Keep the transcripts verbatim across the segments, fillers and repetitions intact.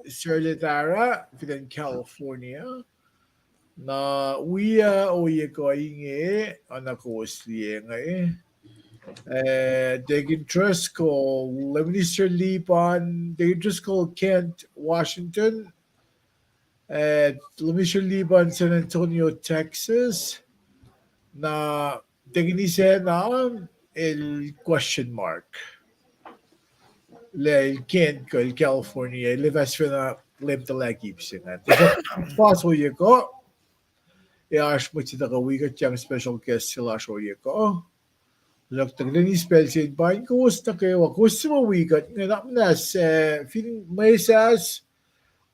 Sarla Tara, fin acn California. Na wi uh ohiyac kuh inge, oacna kowos liye inge. Uh, Deacon Driscoll, Minister Liban, Deacon Driscoll, Kent, Washington. Uh, Minister Liban, San Antonio, Texas. Na Deacon Isacna, el question mark. Lah el Kent kuh el California, el fah sifacna leum tuhlac kip se ingacn. Tuhsruhk pa ohiyac kuh, ac oasr mwet se tuhkuh wi kuht, yang special guest se lasr ohiyac kuh. Tuhsruhk tuh kuht in eis pacl se in paing kowos nuh kwewa, kowos suc ma wi kuht inge, na muhnahs, fin mwesahs,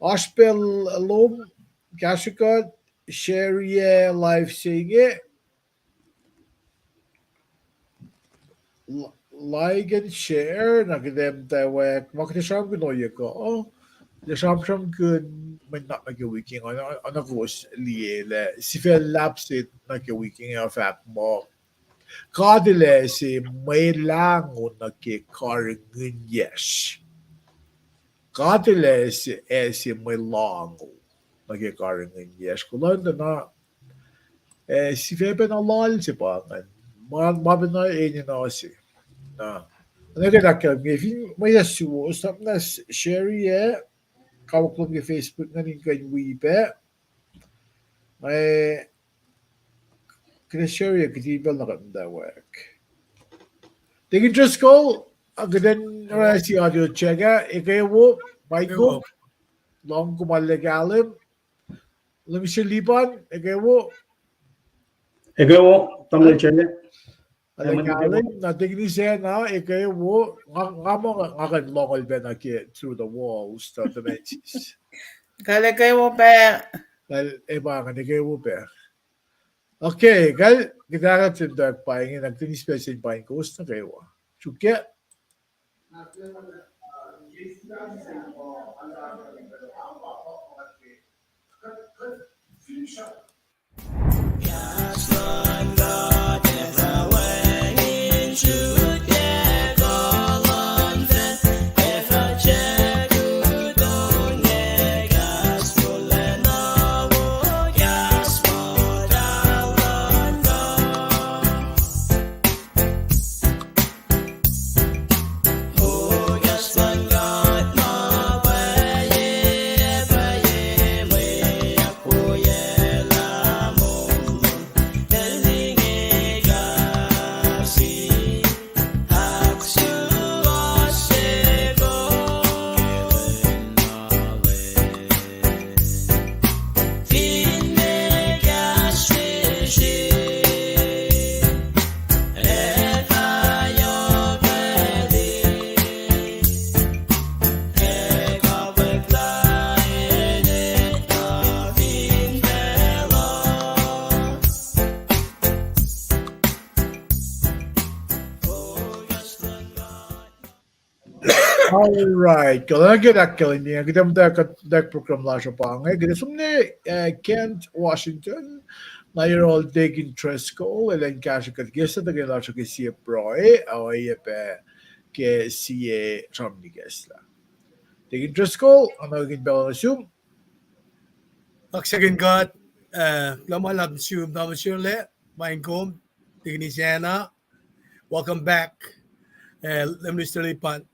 oasr pacl lom, kahsrwe kuht, share live se inge. Like and share, na kuht ac muhtwacwacack ma kuht ac sramsramkihn ohiyac kuh, ac sramsramkihn mwe nuhnak nuh ke wik inge, oacna kowos liye lah sifac luhlahp se nuh ke wik inge uh fahk muh God El ase mwe lahngo nuh ke karihngihnyucsr. God El ase, ase mwe lahngo nuh ke karihngihnyucsr. Kuloh na, eh, sifac pacna lal se pa ingacn. Ma, ma pacna enenuh se. Na, na ke ahkkahlwemye fin mwesahs suwos, na muhnahs share-i ac kawuck lom ke Facebook ingacn in kuh in wi pac. Eh, kuht ac share-i ac kihtin pacl na kuht muhtwacwacack. Deacon Driscoll, uh, kuht in oraclah audio check ah, ekuh wo, Michael, lohng kom arlac kahlwem. Minister Liban, ekuh wo. Ekuh wo, tamuhlwel Charlie. Arlac kahlwem, na Deacon Isacna, ekuh wo, nga, nga muh nga kuh in lohngol pacna ke through the walls, the, the fences. Kal ekuh wo pac. Kal, e pa ingacn, ekuh wo pac. Okay, kal, kuht ahkolah in tuyak paing, na kuht in eis pacl se in paing kowos nuh kwewa. Suk ke All right. Kuloh na ke ahkkahlwemye, kuht muhtwacwacack program lasr uh pa inge, kuht som nuh, uh, Kent, Washington, na yohrohl Deacon Driscoll, elan kahsruh kuht ke sie tuhkweni lasr uh ke sie pruhe, oacyacpac ke sie sramsram ikacslah. Deacon Driscoll, oacna kuht in pacl nuh sum. Kaksakihn God, uh, kuloh ma luhlahp nuh sum, Thomas Shirley, paing kom, Deacon Isacna, welcome back. Eh, Minister Lipan.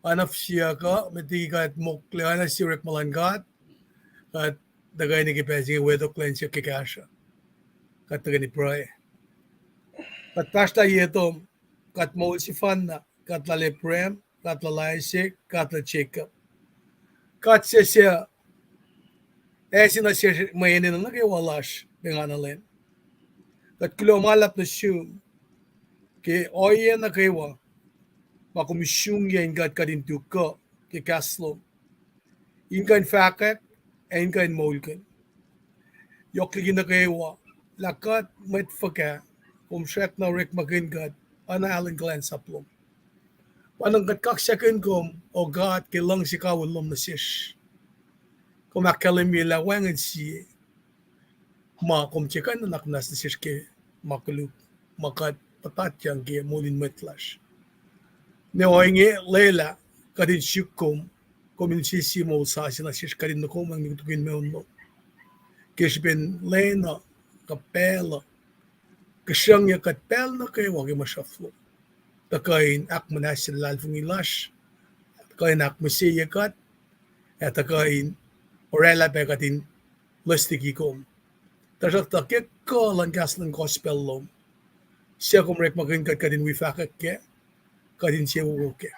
Oacna fihsiyuck uh, met liki kuht mokle oacna sie orekma luhn God, kuht tuhkweni ke pacl se inge wetok lwen siyuck ke kahsruh. Kuht tuhkweni pruhe. Kuht fahsrlah ye tom, God moul sefanna, God lal Abraham, God lal Isaac, God lal Jacob. God se suc ase nuh sesr mwe enenuh nuh kwewa lasr pengana lwen. Kuht kuloh ma luhlahp nuh sum ke ohiyac nuh kwewa ma kom sruhngyac in kuht kuht in tu kuh ke kahs lom, in kuh in fahkwack, ac in kuh in moulkihn. Yohk liki nuh kwewa, lah kuht mwet fuhkah, kom srackna orekmakihn kuht oacna alu kuhlwacnsap lom. Pa na kuht kaksakihn kom, O God, ke luhngse kawihl lom nuh sesr. Kom ahkkahlwemye lah wacngihn sie ma kom tiac kuh in nuhnak muhnahs nuh sesr ke ma koluk, ma kuht puhtatyang ke moul in mwet lasr. Ne ohinge lwelah kuht in suk kom, kom in sisi moul sasuc nuh sesr kuht in nuh kom ac nukutukihn me on lom. Ke srihpen lwen uh, kuh pacl uh, kuh sruhngyac kuht pacl nuh kwewa ke masruhf lom. Tuhkuh in ahkmuhnahsye luhlahlfongi lasr, tuhkuh in ahkmihsye kuht, ac tuhkuh in oraclah pac kuht in loes liki kom. Tuhsruhktuh ke kuh luhn kahs luhn gospel lom, suc kom orekmakihn kuht, kuht in wi fahkwack kac, kuht in sie wowo kac.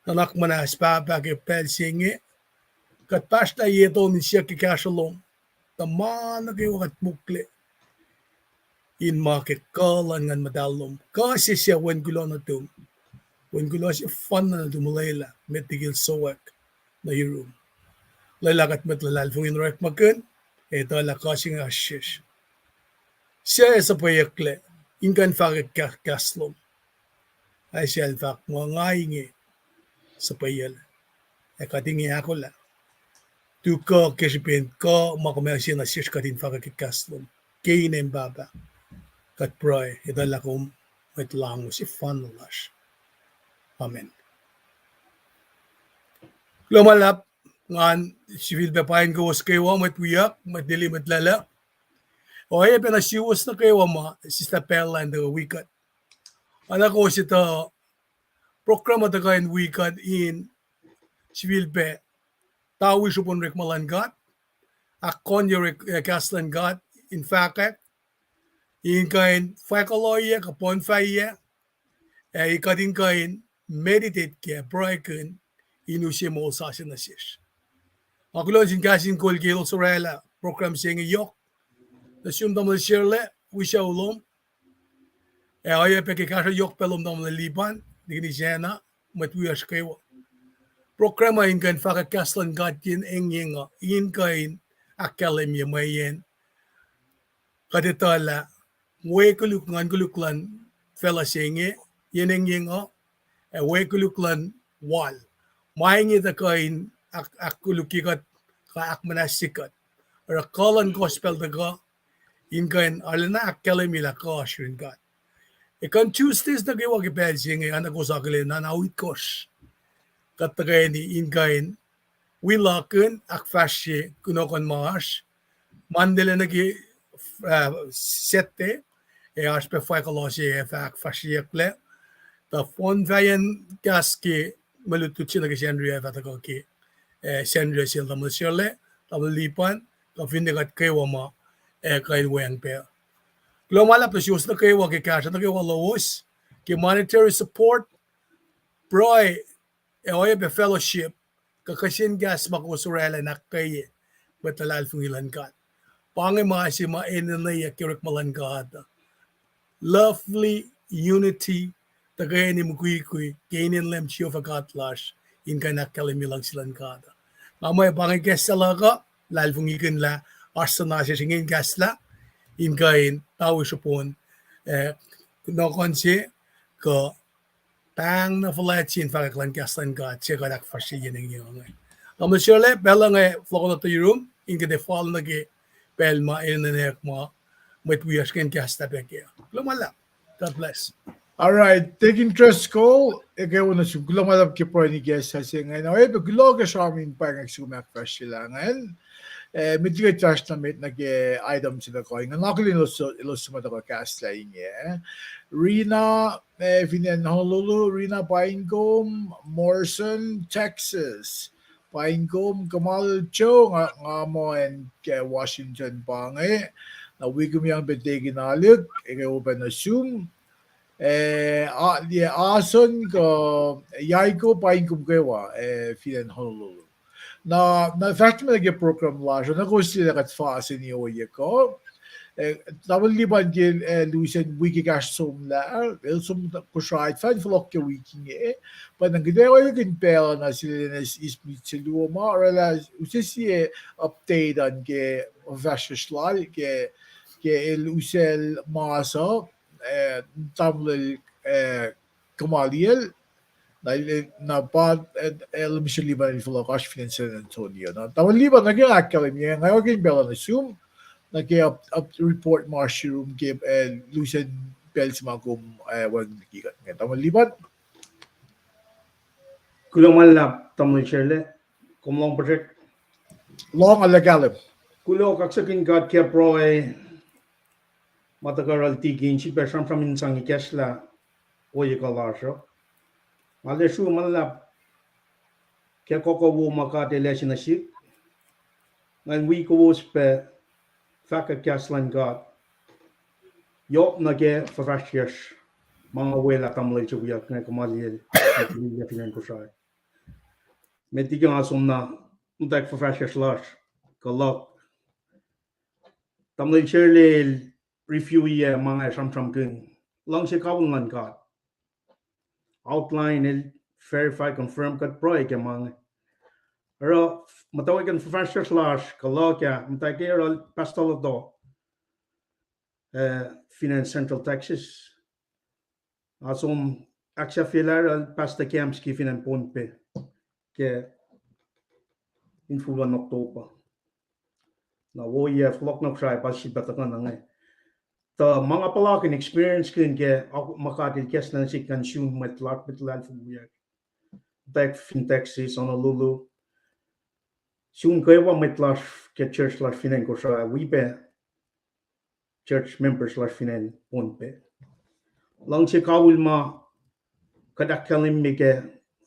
Nuhnak muhnahs Pahpah ke pacl se inge, kuht pahsrlah ye tom in siyuck ke kahsruh lom, tuh ma nuh kwewa kuht mokle in ma ke kuh luhn Nguhn Muhtahl lom. Kuh se suc wen kuloh nuhtum, wen kuloh sefanna nuhtum olwelah met liki el sowack nuh yurum. Lwelah kuht mwet luhlahlfongi in orekmakihn, ac etuh lah kuh se inge oasr sesr. Suc ac suhpweyucklac in kuh in fahkwack kah-, kahs lom? Isaiah el fahk muh nga inge, suhpweyuclac. Ac kuht inge ahkolah. Tuh kuh ke srihpen kuh ma kom ase nuh sesr kuht in fahkwack kahs lom. Ke inem Pahpah, kuht pruhe, etuh lah kom mwet lahngo sefanna lasr. Amen. Kuloh ma luhlahp, ngan sifilpac paing kowos kwewa, mwet wiyuck, mwet lili, mwet lwelah. Oacyacpac nuh suwos nuh kwewa ma sislah pacl in tuhkuh wi kuht. Oacna kowos etuh, program uh tuhkuh in wi kuht in sifilpac tawi srihpen orekma luhn God, ahkkohnye orek-, eh, kahs luhn God in fahkwack, in kuh in fahkuhloyac, kuh poun fahiyac, ac kuht in kuh in meditate kac, pruhekihn, in use moul sasuc nuh sesr. Nga kuloh nuh sin kahs in kol ke elos oraclah program se inge yohk. Nuh sum tamuhlwel Sierlac, wi sucu lom. Ac oacyacpac ke kahsruh yohk pac lom tamuhlwel Lipan, Nikini Sacna, mwet wiyacsr kwewa. Program uh in kuh in fahkwack kahs luhn God yen engyeng uh, in kuh in ahkkahlwemye mweyen kuht etuh lah we koluk, nguhn koluk luhn facluh se inge, yen engyeng uh, ac we koluk luhn wal. Ma inge tuhkuh in ahk-, ahkkolukye kuht, kuh ahkmuhnahsye kuht. Oruh kuh luhn gospel tuhkuh in kuh in arulacna ahkkahlwemye lah kuh oasr yurin God. Ac kuh in Tuesdays nuh kwewa ke pacl se inge, oacna kowos akihlen, na itkohsr kuht tuhkweni in kuh in wi lakihn ahkfahsrye kunohkohn ma oasr Monday lac nuh ke, ah, Saturday, ac oasr pac fahkuhlohse ac fah ahkfahsryeyucklac. Tuh fohn fahyacn kahs ke mwe lutlut se nuh ke Sacnri ac fah tuhkuh ke, ah, Sacnri sel tamuhlwel Sierlac, tamuhlwel Lipan, kuh finne kuht kwewa ma, ah, kuh in weacng pac. Kuloh ma luhlahp nuh suwos nuh kwewa ke kahsruh nuh kwewa lowos, ke monetary support, pruhe, ac oacyacpac fellowship, kuh kihsen kahs ma kowos oraclah in ahkkweye mwet luhlahlfongi luhn God. Pa inge ma se ma enenweyuck ke orekma luhn God. Lovely unity, tuhkweni mukwikwi ke inen Leum Jehovah God lasr, in kuh in ahkkahlwemye luhngse luhn God. Nga muh pa inge kahs se luhk uh, luhlahlfongikihn lah oasr suc na sesr inge in kahslah, in kuh in tawi srihpen, ah, kunohkohn se, kuh pahng na fuhlwact se in fahkwack luhn kahs luhn God, se kuht ahkfahsrye yen engyeng inge. Tamuhlwel Sierlac, pacl inge fohlohkohn nuh yurum, in kuht ac fal nuh ke pacl ma enenweyuck ma mwet wiyacsr kuh in kahslah pac kac. Kuloh ma luhlahp. God bless. All right, Deacon Driscoll, ekuh wo nuh sum, kuloh ma luhlahp ke pruhe in kahs se inge. Na oacyacpac kuloh ke sramsram in pwacngack sum ahkfahsryelah ingacn. Eh, met liki kuht fahsr nuh met nuh ke item se tuhkuh inge. Nga akihlen elos, elos suc ma tuhkuh kahslah inge. Rina, eh, fin acn Honolulu, Rina, paing kom, Morrison, Texas. Paing kom, Kamal Joe, nga, nga muh acn, eh, Washington pa inge. Na wi kom yang pac Deacon Alik, ekuh wo pac nuh sum. Eh, a, ye, Ason kuh Yaiko, paing kom kwewa, eh, fin acn Honolulu. Na, na fahsr nuh met ke program lasr uh, na kowos liye lah kuht fahsrweni ohiyac kuh, eh, tamuhlwel Lipan ke, eh, lusen wik ekahsr somlah, el som Kosrae, fan fohlohk ke wik inge. Pa na kuht ac orekmakihn pacl na silacna eis minit se luo ma oraclah use sie update an ke fahsr lal ke, ke el usacl mas uh, eh, tamuhlwel, eh, Kamaliel, na, na pa, eh, el Mister Lipan el fohlohk oasr fin acn San Antonio. Na tamuhlwel Lipan, nuh ke ahkkahlwemye, nga orekmakihn pacl nuh sum nuh ke up, up report ma oasr yurum ke, eh, lusen pacl se ma kom, eh, wacngihn liki kuht inge. Tamuhlwel Lipan. Kuloh ma luhlahp, tamuhlwel Sierlac. Kom lohng, Patrick? Lohng, ale kahlwem. Kuloh, kaksakihn God ke pruhe ma tuhkuh yohrohl Tikin, sifilpac sramsram in sang ikacslah ohiyac kuh lasr uh. Nga lwelah sruhmuhn luhlahp ke kuh kuh wo ma God El ase nuh sihk. Ngan wi kowos pac fahkwack kahs luhn God yohk nuh ke fuhfahsryucsr ma nga welah tamuhlwel se wiyuck inge, Kamaliel, fin acn Kosrae. Met liki nga som na muhtwacwacack fuhfahsryucsr lasr, kuh luhk, tamuhlwel Sherlel review-i ma nga sramsramkihn, luhngse kawihl luhn God. Outline el verify, confirm kuht pruhe ke ma inge. Oruh muhtwacwacack fuhfahsryucsr lasr kuh luhk ah, muhtwacwacack yohrohl Pastor Loto, eh, fin acn Central Texas. Nga som ahksahfyelah yohrohl Pastor Kamsky fin acn Pohnpei ke infulwen October. Na ohiyac fohlohk nuh Kosrae pa sifilpac tuhkuh nuh inge. Tuh ma nga puhlakihn, experiencekihn ke ma God El kahslah nuh sihk, ngan sun mwet lasr, mwet luhlahlfongi wiyuck, muhtwacwacack fin Texas, Honolulu. Sun kwewa mwet lasr ke church lasr fin acn Kosrae, wi pac church members lasr fin acn Pohnpei. Luhngse kawihl ma kuht ahkkahlwemye ke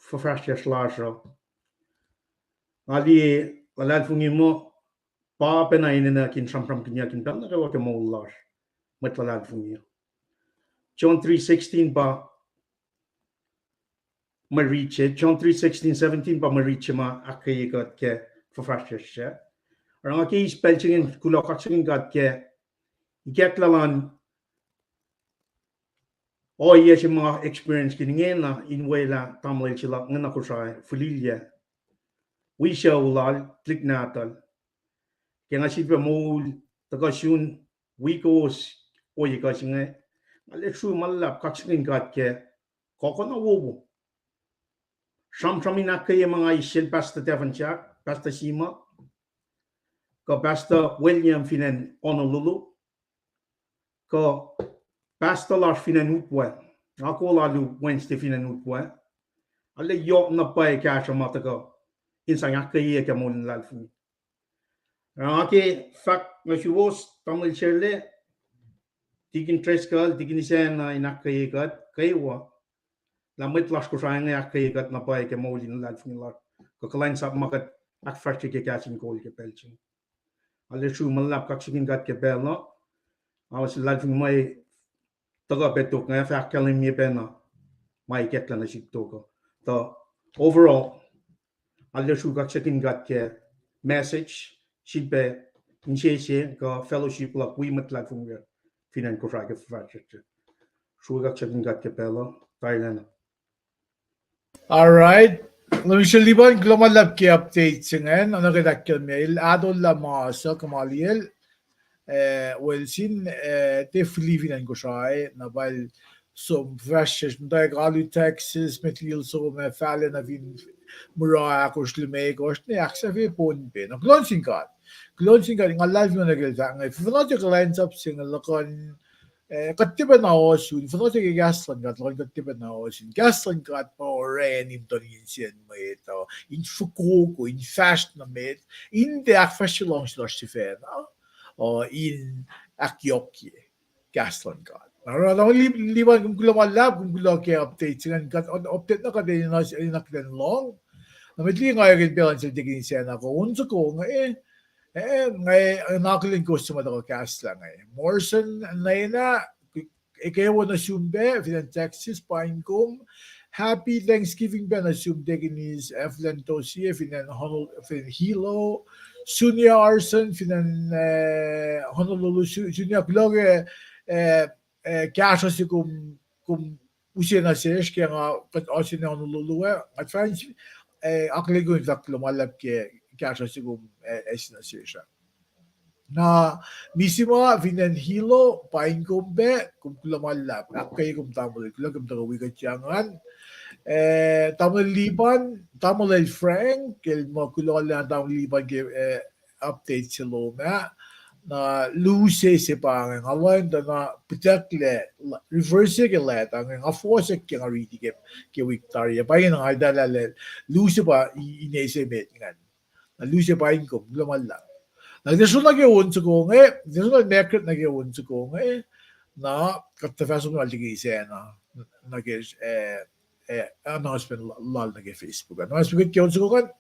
fuhfahsryucsr lasr uh. Nga liye luhlahlfongi muh pa pacna enenuh in sramsramkihnyuck in pacl nuh kwewa ke moul lasr, mwet luhlahlfongi. John three sixteen pa mwe rit se, John three sixteen, seventeen pa mwe rit se ma ahkkweye kuht ke fuhfahsryucsr sac. Oruh nga ke eis pacl se inge in kuloh, kaksakihn God ke ikacklah luhn ohiyac se ma experiencekihn ingena in welah tamuhlwel se luhk inge nuh Kosrae, fihliyac, wi sucu lal, tuhlihk nahtuhl. Ke nga sifilpac moul tuhkuh sun wi kowos ohiyac kuh se inge, nga lwelah sruhmuhn luhlahp kaksakihn God ke kuh kuh na wowo. Sramsram in ahkkweye ma nga eis sel Pastor Teven Jack, Pastor Sima, kuh Pastor William fin acn Honolulu, kuh pastor lasr fin acn Utwe. Nga kol alu Wednesday fin acn Utwe. Arlac yohk na pwacye kahsruh ma tuhkuh in sang ahkkweye ke moul in luhlahlfongi. Nga ke fahk nuh suwos, tamuhlwel Sherlel, Tikin Driscoll, Tikin Isacna, in ahkkweye kuht kwewa, lah mwet lasr Kosrae inge ahkkweye kuht na pwacye ke moul in luhlahlfongi lasr, kuh kuhlwacnsap ma kuht ahkfahsrye ke kahs in kol ke pacl se inge. Arlac sruhmuhn luhlahp kaksakihn God ke pacl uh. Nga luhlahlfongi mwe tuhkuh pac tok inge fah ahkkahlwemye pacna ma ikacklah nuh sihk tok uh. Tuh overall, arlac sruhk kaksakihn God ke message, sifilpac insese kuh fellowship luhk wi mwet luhlahlfongi fin acn Kosrae ke fuhfahsryucsr. Sruhk kaksakihn God ke pacl uh, tailacna. All right. Lal Mister Liban, kuloh ma luhlahp ke update se ingacn, oacna ke ahkkahlwemye, el ahtollah ma suc Kamaliel, eh, Wilson, eh, tiac fihli fin acn Kosrae, na pa el som fuhfahsryucsr muhtwacwacack alu Texas, met liki el som ah fahlac nuh fin mura ahkosr limekohsr, ne ahksahfye Pohnpei. Na kuloh nuh sin God. Kuloh nuh sin God, nga luhlahlfongi na ke el fahk inge, fuhnuh ke kuhlwacnsap se inge luhkuhn, eh, kuht tiac pacna ohsun, fuhnuh ke kahs luhn God, luhkuhn kuht tiac pacna ohsun. Kahs luhn God pa orani muhtuhn insiyacn mwet uh, in fokoko, in fahsr nuh met, in tiac ahkfahsrye luhngse lasr sifacna, uh, in ahkyohkye kahs luhn God. Na oruh na Li-, Liban, kom kuloh ma luhlahp, kom kuloh ke update se ingacn, kuht, update na kuht enenuh, enenuh kuht in lohng. Na met liki nga ekihn pacl an sel Tikin Isacna kuh on soko inge, eh, nga, nga akihlen kowos suc ma tuhkuh kahslah inge. Morrison Nena, ekuh wo nuh sum pac, fin acn Texas, paing kom. Happy Thanksgiving pac nuh sum Tikin Is, eh, Flantosie, fin acn Honol-, fin Hilo. Sunia Arson, fin acn, eh, Honolulu, Su-, Sunia, kuloh ke, eh, eh, kahsruh se kom, kom use nuh sesr ke nga kuht ohsun Honolulu ah, nga fahk, eh, akihlen kom in fahk kuloh ma luhlahp ke kahsruh se kom, eh, use nuh sesr ah. Na Misima fin acn Hilo, paing kom pac, kom kuloh ma luhlahp, ahkkweye kom tamuhlwel, kuloh kom tuhkuh wi kuht ingacn. Eh, tamuhlwel Liban, tamuhlwel Frank, el muh kuloh lal tamuhlwel Liban ke, eh, update se lom ah. Na luo se pa inge, nga lohng tuh na pitucklac, reverse ke leta inge, nga fohsack ke nga riti ke, ke wik tari ah. Pa inge nga etuh lah luo se pa i-, ine se met ingacn. Na lusac paing kom, kuloh ma luhlahp. Na tiac srolah nuh ke on soko inge, tiac srolah nuh ke on soko inge, na kuht tuh fah som liki sacna, nuh ke, eh, eh, announcement lal nuh ke Facebook. Announcement ke on soko ingacn.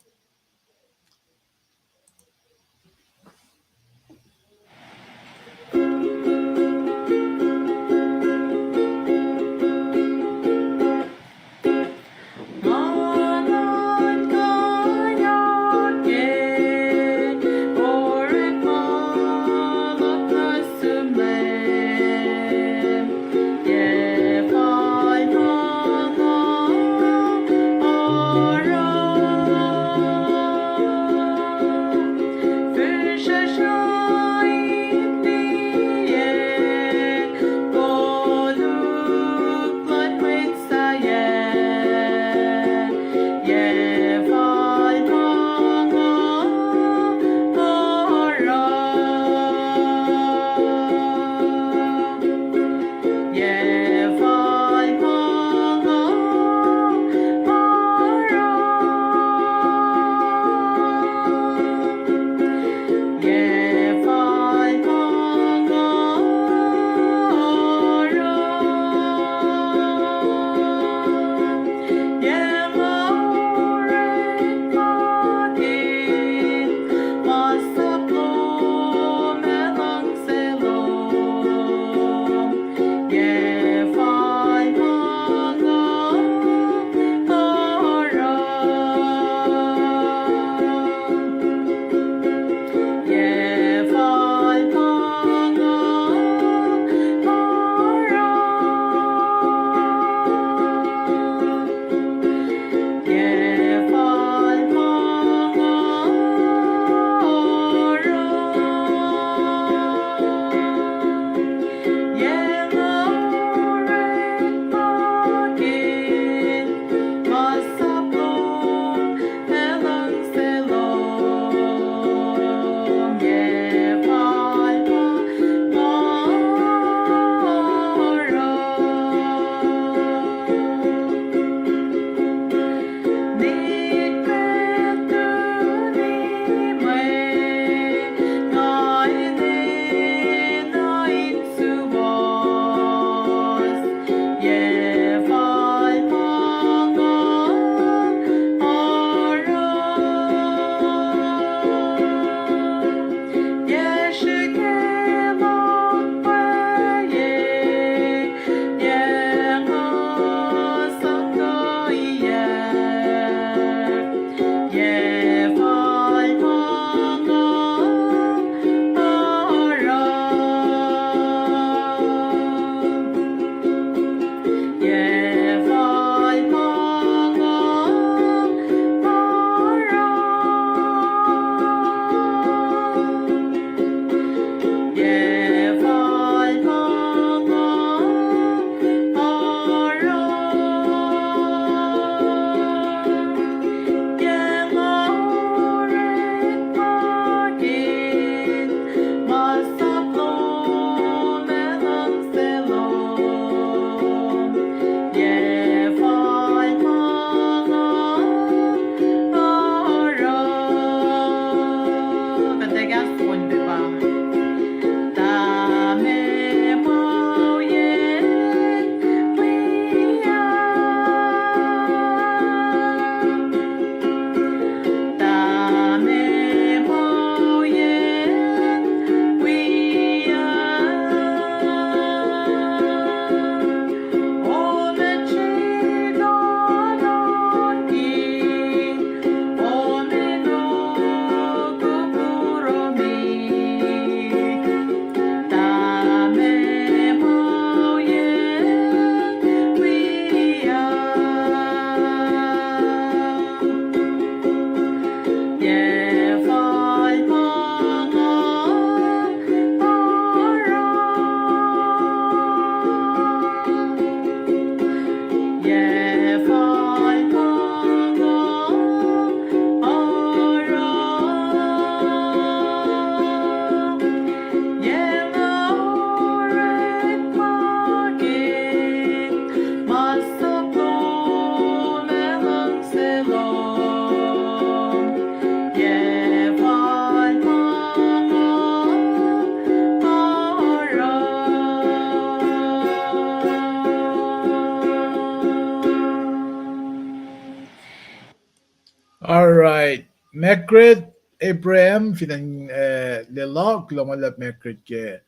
Margaret Abraham, fin acn, eh, Lelu, kuloh ma luhlahp Margaret ke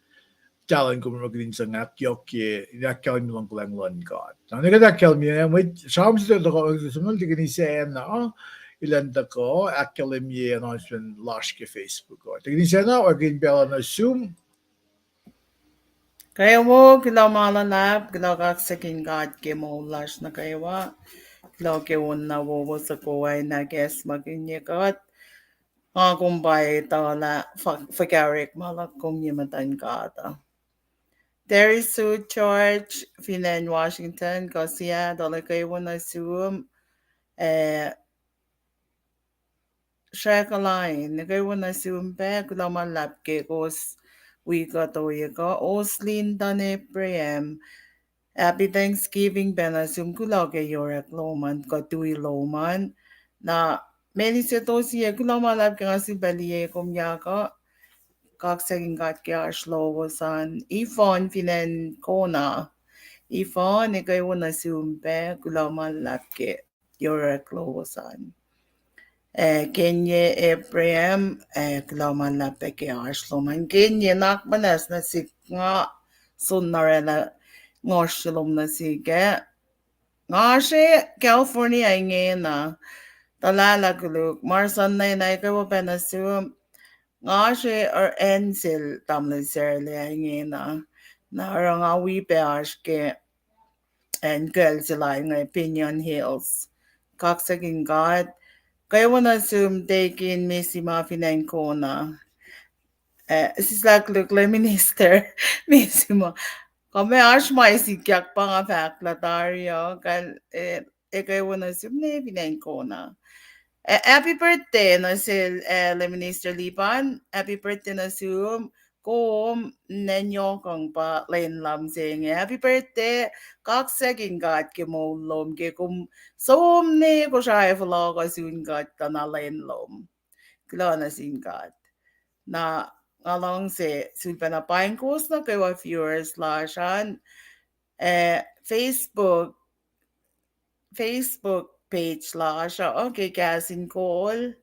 kahlwem kom, ma kihtin sang ahkyohkye, ahkkahlwemye luhngkuhlacng luhn God. Na nuh ke ahkkahlwemye, mwet sramsram se tuhkuh, sramsram se tuhkuh, Tekini Sacna, elan tuhkuh ahkkahlwemye announcement lasr ke Facebook uh. Tekini Sacna, oacna pacl uh nuh sum. Kwewa, kuloh ma luhlahp, kuloh kaksakihn God ke moul lasr nuh kwewa. Kuloh ke on na wowo soko ah in ahkacsmakihnye kuht. Nga kom pwacye etuh lah fuhkah orekma luhk kom ye muhtuhn God uh. Terry Sue George, fin acn Washington, kuh Seattle, kwewa nuh sum, eh, Shrek Alain, kwewa nuh sum pac, kuloh ma luhlahp ke kowos wi kuht ohiyac uh. Oslin Don Abraham, Happy Thanksgiving pac nuh sum, kuloh ke yohrohl lom an, kuh tui lom an. Na, Melise Tosie, kuloh ma luhlahp ke nga sulpac liye kom yak uh. Kaksakihn God ke oasr lowos an. Ifon fin acn Kona. Ifon, kwewa nuh sum pac, kuloh ma luhlahp ke yohrohl lowos an. Eh, Kenye Abraham, eh, kuloh ma luhlahp pac ke oasr lom an. Kenye, nuhnak muhnahs nuh sihk, nga soenna oraclah ngohsr lom nuh sihk ah. Nga sre California ingena, tuhlahlah koluk, Marson na kwewa pac nuh sum. Nga sre acn sel tamuhlwel Sarle ingena, na oruh nga wi pac oasr ke acn kacl se lal inge Pinon Hills. Kaksakihn God. Kwewa nuh sum Deacon Misima fin acn Kona. Eh, sislah koluk Lay Minister Misima. Kuh ma oasr ma sikyak pa nga fahk lah tari uh, kal, eh, kwewa nuh sum ne fin acn Kona. Eh, happy birthday nuh sel, eh, Lay Minister Lipan. Happy birthday nuh sum. Kom, nwe yohk ang pa lwen lom se inge. Happy birthday. Kaksakihn God ke moul lom ke kom som ne Kosrae fohlohk uh sun God tuh na lwen lom. Kuloh nuh sin God. Na nga luhngse sulpacna paing kowos nuh kwewa viewers lasr an, eh, Facebook, Facebook page lasr uh, okay, Kahs in Kol.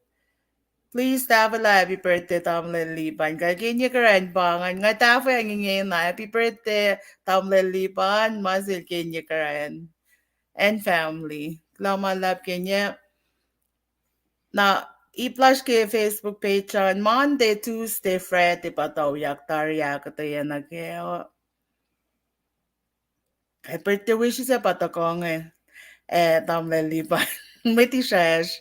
Please tahfwelah happy birthday tamuhlwel Lipan. Kal Kenye Karan pa ngan, nga tahfwelah ingena happy birthday tamuhlwel Lipan, ma sel Kenye Karan and family. Kuloh ma luhlahp Kenye. Na ip lasr ke Facebook page an, Monday, Tuesday, Friday pa tuyak tari ahkuhtweyac nuh kac. Birthday wishes ac pa tuhkuh inge, eh, tamuhlwel Lipan. Mwet israsr.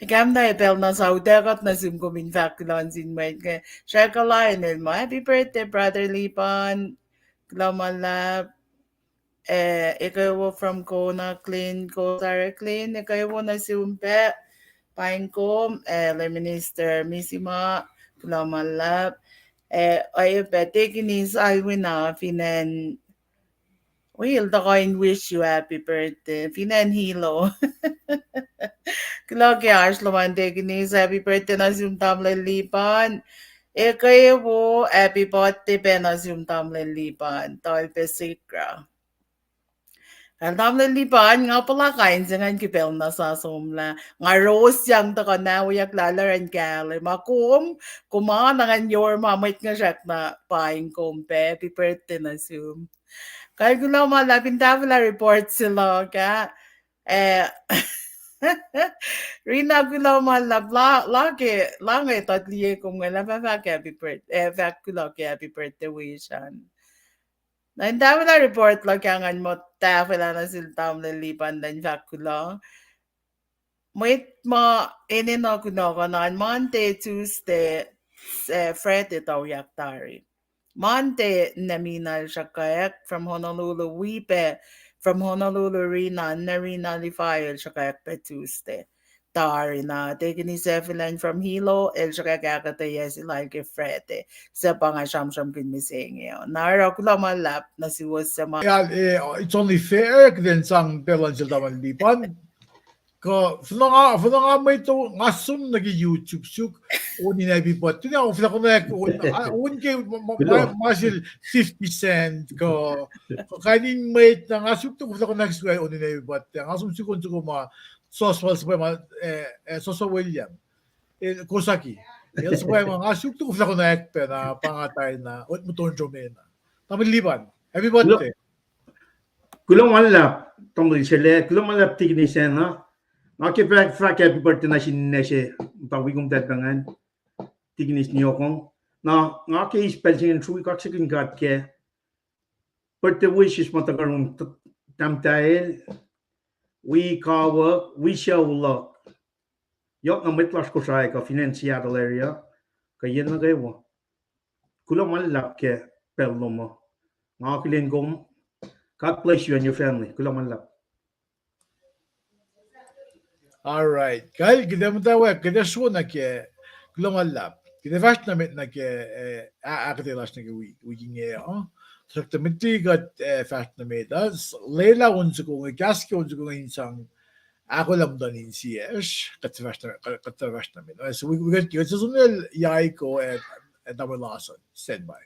Kamna pacl na sa utuckuh nuh sum kom in fahk kuloh nuh sin mwet inge. Srackalah inel ma, happy birthday, brother Lipan. Kuloh ma luhlahp. Eh, ekuh wo from Kona, Clean, Kosrae Clean, ekuh wo nuh sum pac, paing kom, eh, Lay Minister Misima, kuloh ma luhlahp. Eh, oacyacpac Deaconess Alwina fin acn, wi el tuhkuh in wish you happy birthday fin acn Hilo. Kuloh ke oasr lom an Deaconess, happy birthday nuh sum tamuhlwel Lipan. Ekuh wo, happy birthday pac nuh sum tamuhlwel Lipan, tuhl pac sikra. Kal tamuhlwel Lipan, nga puhla kain se ingacn ke pacl na sa somlah. Nga ros yang tuhkuh na wiyuck lah laren kahlwem ma kom, kom an ngan yor ma mwet inge srack na paing kom pac, happy birthday nuh sum. Kal kuloh ma luhlahp in tahfwelah report se luhk ah. Eh, Rina, kuloh ma luhlahp, la, la ke, la inge tuh liye kom inge lah fah fahk happy birthday, eh, fahk kuloh ke happy birthday wish an. Na in tahfwelah report luhk ah ngan muh tahfwelah nuh sel tamuhlwel Lipan in fahk kuloh. Mwet ma enenuh kunohkohn an Monday, Tuesday, eh, Friday tuyak tari. Monday, Namina el sruhkwack from Honolulu, wi pac from Honolulu, Rina, na Rina Lifai el sruhkwack pac Tuesday. Tari na, Deaconess Evelyn from Hilo, el sruhkwack ahkuhtweyac se lal ke Friday. Suc pa nga sramsramkihn mihsenge uh. Na oruh kuloh ma luhlahp nuh suwos suc ma. Yeah, eh, it's only fair, kuht in sang pacl luhn sel tamuhlwel Lipan. Kuh, finanga, finanga mwet uh, nga som nuh ke YouTube suk, on in happy birthday. Finanga, finanga, on, ah, on ke, ma, ma, ma sel fifty cent, kuh, kuh kain in mwet, na nga suk tuh finanga suk on in happy birthday. Nga som suk on suk ma, Soswell, suhpwacma, eh, eh, Soswell William. El Kosaki. El suhpwacma, nga suk tuh koflah konwacack pac na, pa nga tari na, ot muhtuhn sromena. Tamuhlwel Liban, happy birthday. Kuloh ma luhlahp, tamuhlwel Sele, kuloh ma luhlahp Tikinis Anna. Nga ke fahk, fahk happy birthday nuh sin ninac se, pa wi kom tahl pacngahn, Tikinis Niokong. Na, nga ke eis pacl se inge in sruhi kaksakihn God ke birthday wishes ma tuhkuh yurin t-, tahmtahel, wi kawuck, wi sucu luhk. Yohk na mwet lasr Kosrae kuh fin acn Seattle area, kuh yen nuh kwewa. Kuloh ma luhlahp ke pacl lom uh. Nga akihlen kom. God bless you and your family. Kuloh ma luhlahp. All right. Kal, kuht ac muhtwacwacack, kuht ac sruok nuh ke, kuloh ma luhlahp. Kuht ac fahsr nuh met nuh ke, eh, a-, ahkuhtweyac lasr nuh ke wi-, wik inge uh. Tuhsruhktuh met liki kuht, eh, fahsr nuh met uh, s-, lwelah on soko inge, kahs ke on soko inge in sang ahkolah muhtuhn insiyacsr, kuht fahsr nuh, kuht fahsr nuh met. Uh, so we, we got, we got Sosonel Yaiko and, and Tamuhlwel Larson. Stand by.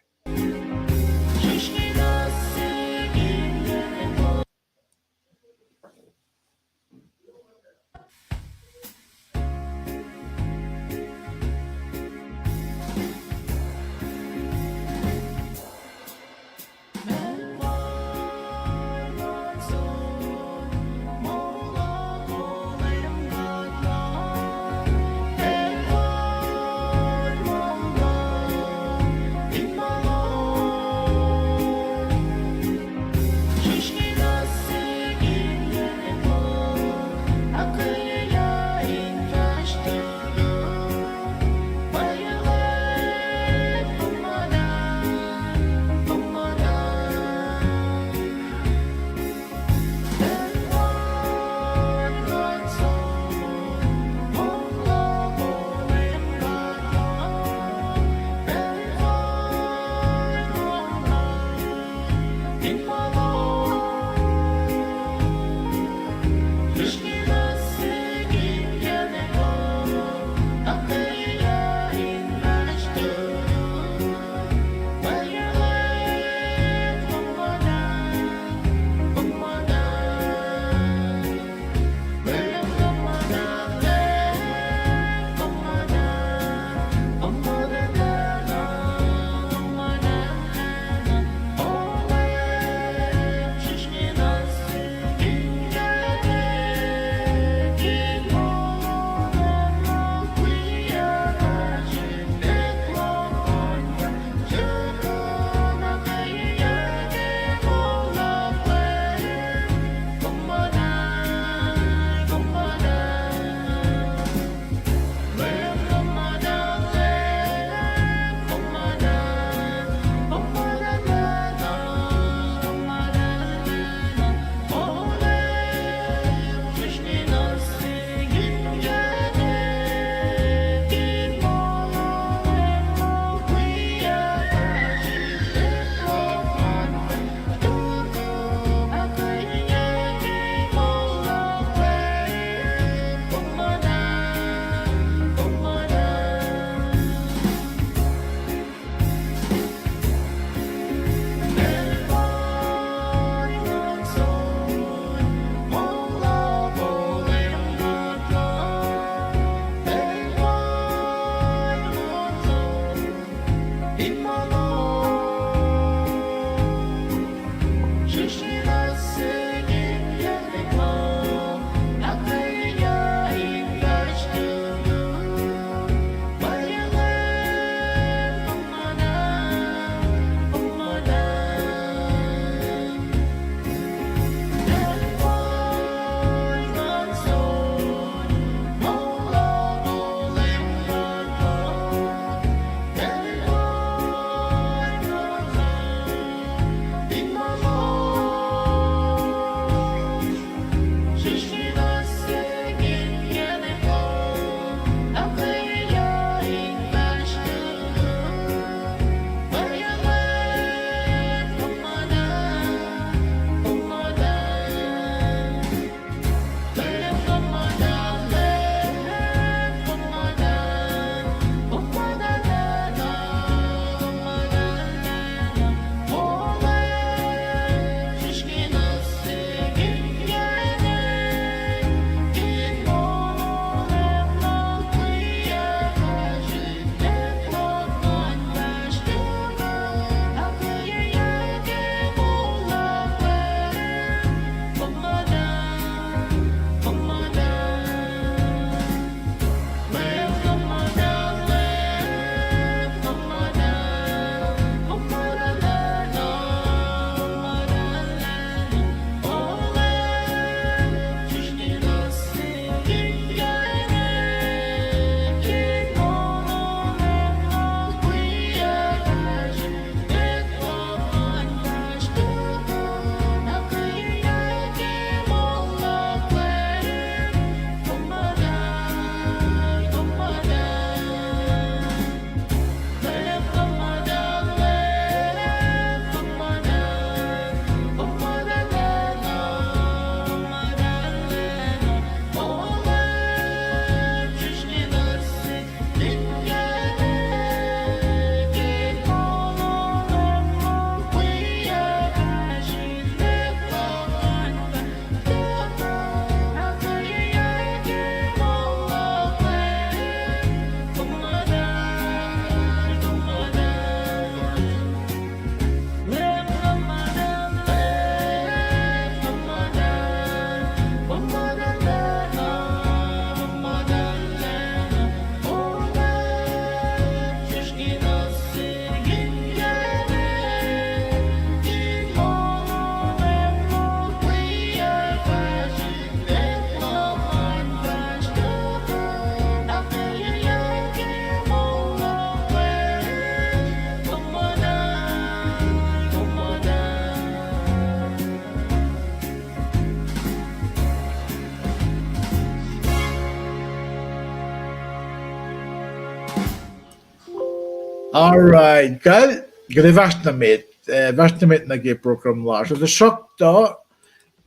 All right, kal, kuht ac fahsr nuh met, eh, fahsr nuh met nuh ke program lasr. Tuhsruhktuh,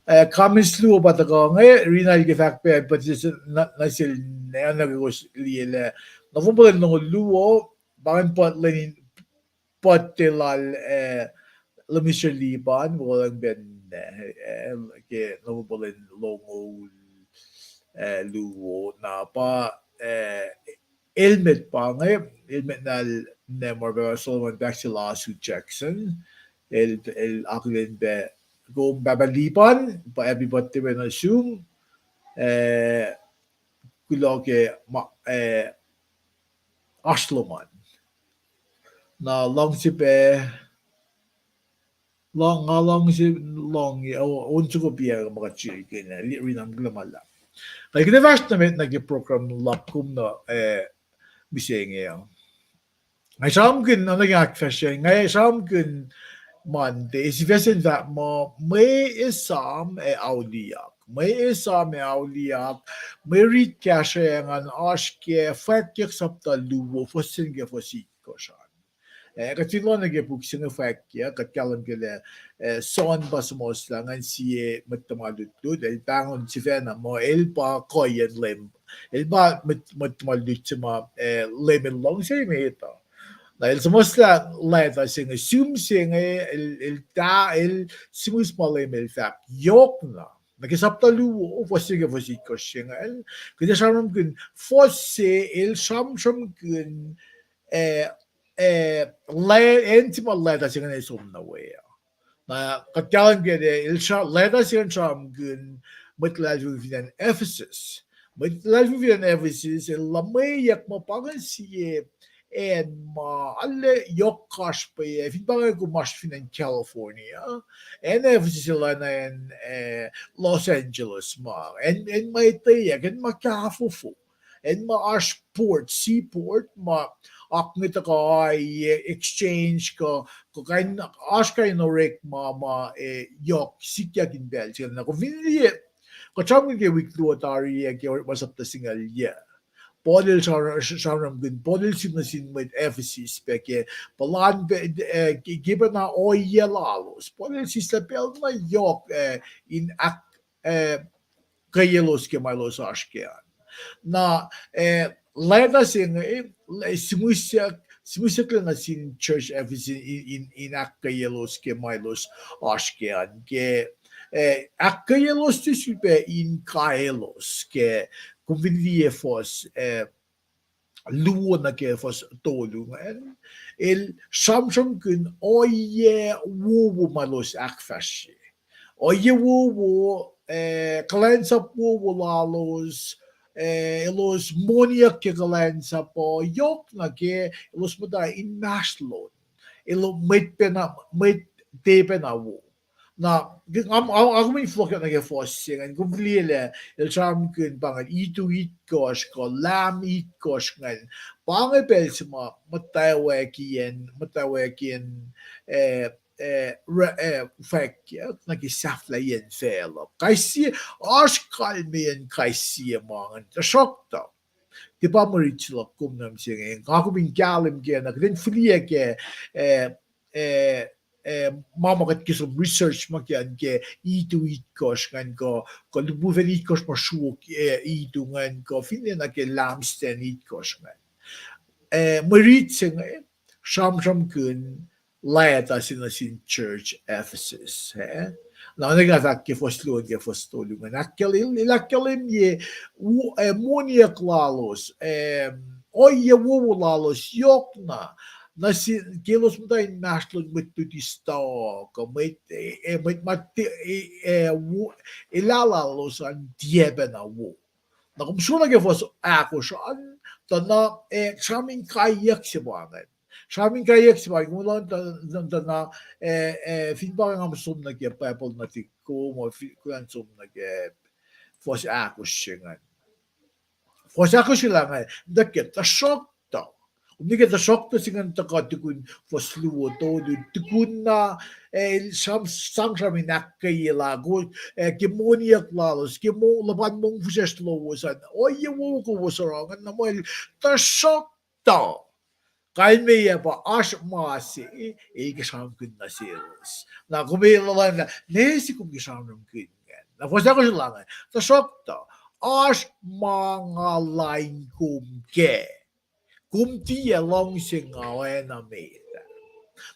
eh, comments luo pa tuhkuh inge, Rinal ke fahk pac, but nuh sel nacna ke kowos liye lah November lwen longoul luo, pa ingacn puhtleni, puhtte lal, eh, Lemister Lipan, wolacng ben, eh, ke November lwen longoul, eh, luo, na pa, eh, helmet pa inge, helmet lal Nemor, Pahpah Solomon Paxi Lasu Jackson, el, el akihlen pac, kom Pahpah Lipan, pa happy birthday nuh sum, eh, kuloh ke ma, eh, oasr lom an. Na luhngse pac, nga luhngse, luhngse, on soko piac ma kuht srihke na, Rinal, kuloh ma luhlahp. Kuht ac fahsr nuh met nuh ke program luhk kom nuh, eh, mihsenge uh. Nga sramsramkihn, oacna ke nga ahkfahsrye, nga sramsramkihn Monday, sifac se in fahk muh, mwe esam ac auliyak. Mwe esam ac auliyak, mwe rit kahsruh ingacn oasr ke Fwackyuck sapta luo, fuhs se nuh ke fuhs itkohsr an. Eh, kuht fin lohng nuh ke puk se inge Fwackyuck, kuht kahlwem ke lah, eh, John pa suhmuhslah ingacn sie mwet tuhma lutlut, el pahngon sifacna muh el pa kuhiyacn Leum, el pa mwet, mwet tuhma lutlut se ma, eh, Leum el luhngse met uh. Na el suhmuhslah leta se inge, sihm se inge, el, el ta, el sihmihs ma Leum el fahk, yohkna. Na ke sapta luo, fuhs se ke fuhs itkohsr se ingacn, kuht ac sramsramkihn, fuhs se el sramsramkihn, eh, eh, le-, acn se ma leta se ingacn som nuh we uh. Na kuht kahlwem ke el sra-, leta se ingacn sramsramkihn mwet luhlahlfongi fin acn Ephesus. Mwet luhlahlfongi fin acn Ephesus el luhmweyuck muh pa ingacn sie acn ma arlac yohk kasrpac, fin pa inge kom oasr fin acn California, acn Ephesus el oacna acn, eh, Los Angeles ma, acn, acn ma etweyuck, acn ma kahfofo, acn ma oasr port, seaport, ma oak inge tuhkuh, exchange kuh, kuh kain, oasr kain in orekma ma, eh, yohk sikyak in pacl se inge. Na kom fin liye, kuht sramsramkihn ke wik luo tari ah ke Orekma sapta singucul yac, Paul el sra-, sramsramkihn, Paul el sihm nuh sin mwet Ephesus pac ke puhlan pac, eh, ke, ke pacna ohiyac lalos. Paul el sislah pacl na yohk, eh, in ahk, eh, kweyelos ke ma elos oasr ke an. Na, eh, leta se inge, eh, sihmihsyuck, sihmihsyucklac nuh sin church Ephesus in, in, in ahkkweyelos ke ma elos oasr ke an. Ke, eh, ahkkweyelos sulpac in kaelos ke, kom fin liye fuhs, eh, luo nuh ke fuhs tolu ingacn, el sramsramkihn ohiyac wowo ma elos ahkfahsrye. Ohiyac wowo, eh, kuhlwacnsap wowo lalos, eh, elos moniyuck ke kuhlwacnsap uh, yohk nuh ke elos muhta inmahsrlon, elos mwet pacna, mwet tiac pacna wo. Na, nga, nga, nga kom in fohlohkyak nuh ke fuhs se ingacn, kom liye lah el sramsramkihn pa ingacn itu itkohsr kuh lam itkohsr ingacn. Pa inge pacl se ma muhtwacwacackiyacn, muhtwacwacackiyacn, eh, eh, re-, eh, fwackyuck nuh ke sahflahiyacn facluh. Kais sie, oasr kalmeyacn kais sie ma ingacn, tuhsruhktuh tiac pa mwe rit se luhk kom nuh mihsenge. Nga kom in kahlwem ke na kuht in fihliyac ke, eh, eh, eh, ma ma kuht ke som research ma ke an ke itu itkohsr ingacn kuh, kuh lihpufacn itkohsr ma sruok, eh, itu ingacn kuh finne na ke lampstand itkohsr ingacn. Eh, mwe rit se inge sramsramkihn leta se nuh sin church Ephesus, eh? Na, na nga fahk ke fuhs luo nuh ke fuhs tolu ingacn, ahkkahlwem, el ahkkahlwemye, eh, moniyuck lalos, eh, ohiyac wowo lalos yohk na, nuh sin, ke elos muhta inmahsrlon mwet luti stoh, kuh mwet, eh, eh, mwet ma, eh, eh, wo-, elah lalos an tiac pacna wo. Na kom som nuh ke fuhs ahkosr an, tuh na, eh, sramsram in kaiyuck se pa ingacn. Sramsram in kaiyuck se pa ingacn, kom lohng tuh, tuh, tuh na, eh, eh, fin pa nga som nuh ke Bible nuhtihk kom, kuh fin kuh in som nuh ke fuhs ahkosr se ingacn. Fuhs ahkosr se lah inge, tuh ke tuhsruhktuh. Kom liye ke tuhsruhktuh se ingacn tuhkuh tukun fuhs luo tolu, tukun na, eh, el sram-, sang sramsram in ahkkweye lah, eh, ke moniyuck lalos, ke mo-, luhpan mongfihsrwacsr lowos an, ohiyac wowo kowos oruh ingacn, na muh el, tuhsruhktuh Kalmeyac pa oasr ma se el ke sramsramkihn nuh selos. Na kom ac luhlah lah ne se kom ke sramsramkihn ingacn. Na fuhs ahkosr el ingacn. Tuhsruhktuh, oasr ma nga lain kom kac. Kom tiac luhngse nga oacna met ah.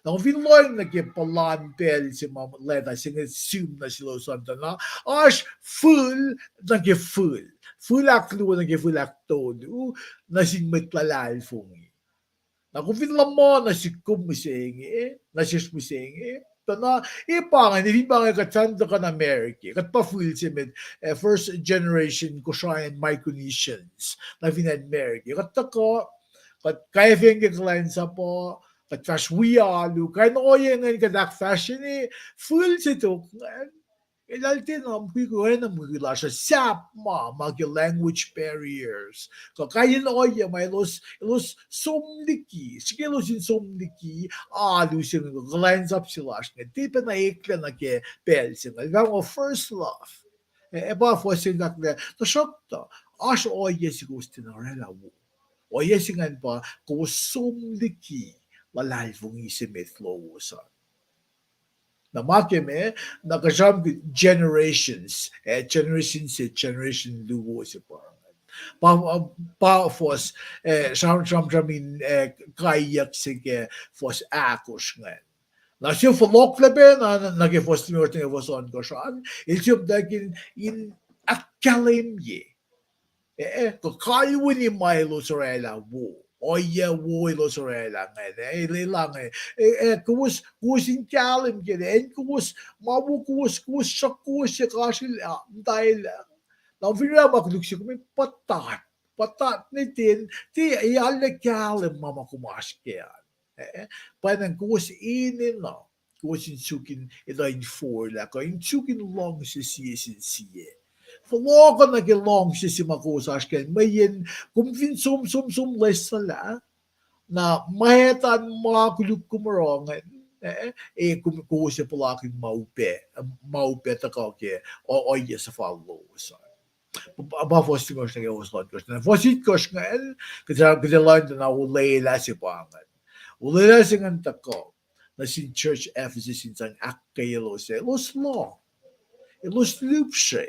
Na kom fin lohng nuh ke puhlan pacl se ma leta se inge sihm nuh selos an tuh na oasr fihl nuh ke fihl. Fihl ahkluo nuh ke fihl ahktolu nuh sin mwet luhlahlfongi. Na kom fin luhman nuh sihk kom mihsenge, nuh sesr mihsenge, tuh na, e pa inge, fin pa inge kuht fin tuhkuh nuh America, kuht pa fihl se met, eh, first generation Kosrae and Micronesians, nuh fin acn America. Kuht tuhkuh, kuht kaifeng ke kuhlwacnsapuh, kuht fahsr wi alu, kain ohiyac ingacn kuht ahkfahsryeni, fihl se tok ingacn. Eltahl tiacna mukwikwi, oacna mukwikwi lasr uh, sahp ma, ma ke language barriers. Kuh kain in ohiyac ma elos, elos som liki, srihke elos in som liki alu se inge, kuhlwacnsap se lasr inge, tiac pacna eklac nuh ke pacl se inge. Fahk muh first love. Eh, ac pa fuhs se inge lah, tuhsruhktuh, oasr ohiyac se kowos tiacna oraclah wo. Ohiyac se ingacn pa kowos som liki luhlahlfongi se met lowos an. Na ma ke me, na kuht sramsramkihn generations, eh, generation se, generation luo se pa ingacn. Pa, pa fuhs, eh, sram, sramsram in, eh, kaiyuck se ke fuhs ahkosr ingacn. Na sie fohlohklac pac na, na ke fuhs limekohsr nuh ke fuhs ohnkohsr an, el sie muhtwacwacack in, in ahkkahlwemye. Eh, kuh kalweni ma elos oraclah wo. Ohiyac wo elos oraclah ingacn, eh, el, el inge. Eh, eh, kowos, kowos in kahlwem ke, acn kowos, ma wo kowos, kowos sruhk kowos se kasril, ah, muhtwacwacack. Na fin oruh ma koluk se kom in puhtat, puhtat nuh ten, tiac, e arlac kahlwem ma, ma kom oasr kac an. Eh, pwacnwacng kowos enenuh, kowos in suk in etuh in forlah, kuh in suk in luhngse sie sin sie. Fohlohkoh nuh ke luhngse se ma kowos oasr kac an, mweyen kom fin som, som, som leslah, na mwet an ma koluk kom oruh ingacn, eh, eh, kom, kowos ac puhlakihn ma upac, ma upac tuhkuh ke o-, ohiyac suhfal lowos an. Pa, pa fuhs limekohsr nuh ke fuhs ohnkohsr. Na fuhs itkohsr ingacn, kuht, kuht ac lohng tuh na olwelah se pa ingacn. Olwelah se ingacn tuhkuh nuh sin church Ephesus in sang ahkkweye elos, elos lohng, elos lihpsre,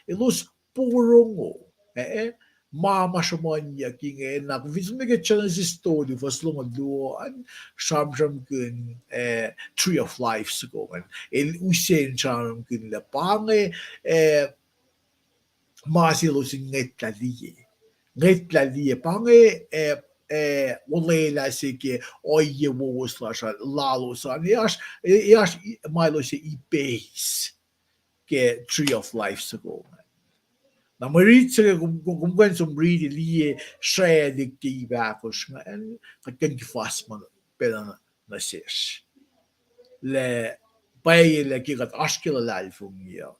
elos porongo, eh, eh, ma, ma sruhmuhnyuck inge, na kom fin som nuh ke Genesis tolu, fuhs longoul luo an, sramsramkihn, eh, Tree of Life soko ingacn. El use in sramsramkihn lah pa inge, eh, ma se elos in ngwetlah liye. Ngwetlah liye. Pa inge, eh, eh, olwelah se ke ohiyac wowo lasr, lalos an. Oasr, oasr ma elos ipeis ke Tree of Life soko ingacn. Na mwe riti se ke kom, kom, kom kuh in som riti liye sraclihk ke ip ahkosr ingacn, kuht kuh in kihfasma pacna nuh sesr. Lah pwacye lah ke kuht oasr ke luhlahlfongi uh,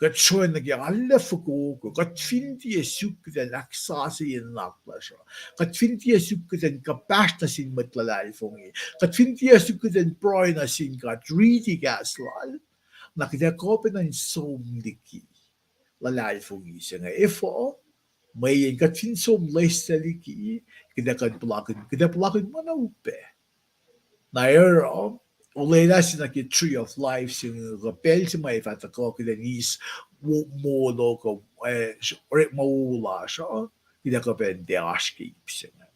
kuht sroacng nuh ke arlac fokoko, kuht fin tiac suk kuht in ahksasucye nuhnak lasr uh, kuht fin tiac suk kuht in kuhpahsr nuh sin mwet luhlahlfongi, kuht fin tiac suk kuht in pruhe nuh sin God, riti kahs lal, na kuht ac kuh pacna in som liki luhlahlfongi se inge. Efuh? Mweyen kuht fin som leslah liki, kuht ac kuh in puhlakihn, kuht ac puhlakihn ma na upac. Na oruh, olwelah se nuh ke Tree of Life se inge, kuh pacl se ma ac fah tuhkuh kuht in eis wo-, molo kuh, eh, orekma wo lasr uh, kuht ac kuh pacna tiac oasr ke ip se inge.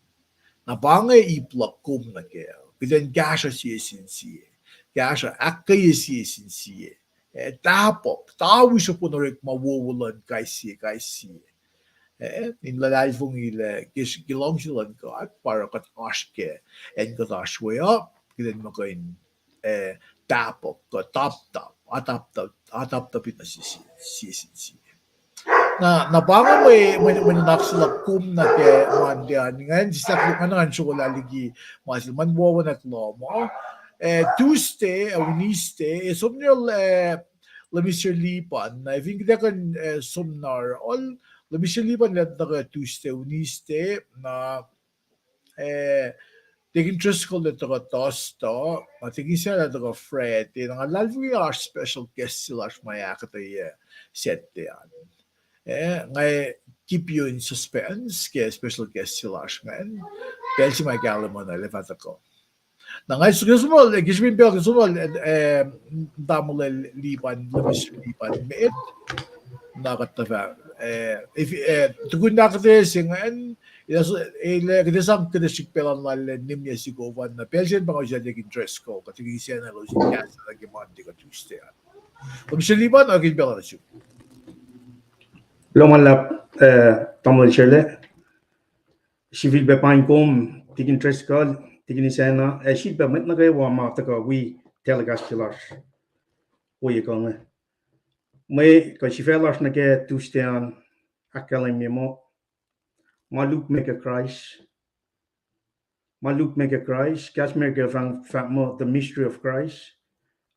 Na pa inge ip luhk kom nuh kac, kuht in kahsruh sie sin sie, kahsruh ahkkweye sie sin sie, eh, tahpuhk, tawi srihpen orekma wowo luhn kais sie, kais sie. Eh, in luhlahlfongi lah ke, ke luhngse luhn God pa oruh kuht oasr kac, acn kuht oasr we uh, kuht in muh kuh in, eh, tahpuhk kuh toptop, atoptop, atoptop in nuh sin sie, sie sin sie. Na, na pa inge mwe, mwe, mwe nuhnak se luhk kom nuh ke Monday an, ingacn sislah kuloh, nga na ngan srolah liki ma se, ma wowonak lohm uh. Eh, Tuesday, eh, Wednesday, eh, som nuh, eh, Lemisir Lipan, na fin kuht ac kuh in, eh, som nuh yohrohl, Lemisir Lipan el tuhkuh Tuesday, Wednesday, na, eh, Deacon Driscoll el tuhkuh Thursday, na Deacon Sala el tuhkuh Friday, na nga luhlahlfongi oasr special guest se lasr ma ac ahkuhtweyac Saturday an. Eh, nga keep you in suspense ke special guest se lasr ingacn. Pacl se ma kahlwem an el ac fah tuhkuh. Na nga ke som lal, ke srihpen pacl ke som lal, eh, tamuhlwel Lipan, Lipan met, na kuht tuhfah, eh, tukun ahkuhtweyac se ingacn, el ac kuht ac sang kuhtuh srihk pacl an lal nimyac sikof an, na pacl se an pa nga usal Deacon Driscoll, kuht Deacon Isacna elos in kahsruh nuh ke Monday kuh Tuesday an. Kom sel Lipan, akihlen pacl an nuh sum. Kuloh ma luhlahp, eh, tamuhlwel Sele. Sifilpac paing kom, Deacon Driscoll, Deacon Isacna, ac sifilpac mwet nuh kwewa ma tuhkuh wi telecast lasr ohiyac kuh inge. Mwe kuh sifac lasr nuh ke Tuesday an, ahkkahlwemye muh, Ma Lukmac ke Kraist. Ma Lukmac ke Kraist, kahs Merika fahk muh The Mystery of Christ,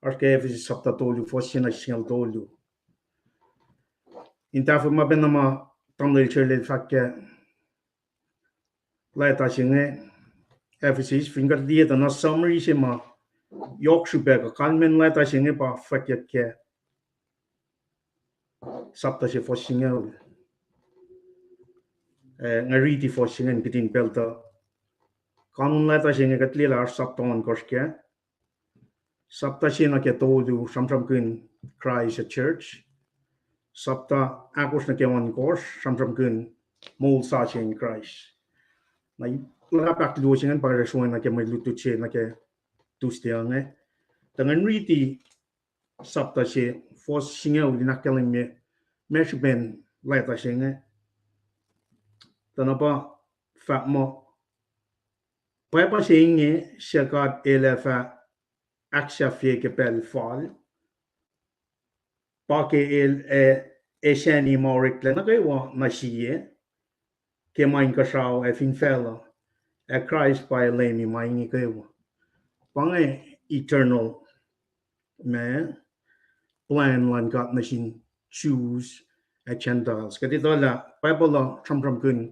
oasr ke Ephesus sapta tolu, fuhs se nuh singucul tolu. In tahfuh ma pacna ma tamuhlwel Sele el fahk ke leta se inge, Ephesus, fin kuht liye tuh na summary se ma yohk srihpac kuh kalmacn leta se inge pa fwackyuck ke sapta se fuhs singucul. Eh, nga riti fuhs se inge kihtin pacl tuh kanon leta se inge kuht liye lah oasr sapta ohnkohsr kac. Sapta se nuh ke tolu sramsramkihn Kraist ac church. Sapta ahkosr nuh ke ohnkohsr sramsramkihn moul sasuc in Kraist. Na luhlahp ahkluo se ingacn pa kuht ac sroang nuh ke mwe lutlut se nuh ke Tuesday inge. Tuh ngan riti sapta se fuhs singucul in ahkkahlwemye ma srihpen leta se inge. Tuh na pa fahk muh, Pwacpa se inge suc God El ac fah ahksahfye ke pacl fal, pa ke El ac esani ma oreklac nuh kwewa nuh sie, ke ma inkuhsrao ac fin facluh, ac Kraist pa El Leum ma inge kwewa. Pa inge eternal, ma, plan luhn God nuh sin Jews ac Gentiles. Kuht etuh lah Bible uh sramsramkihn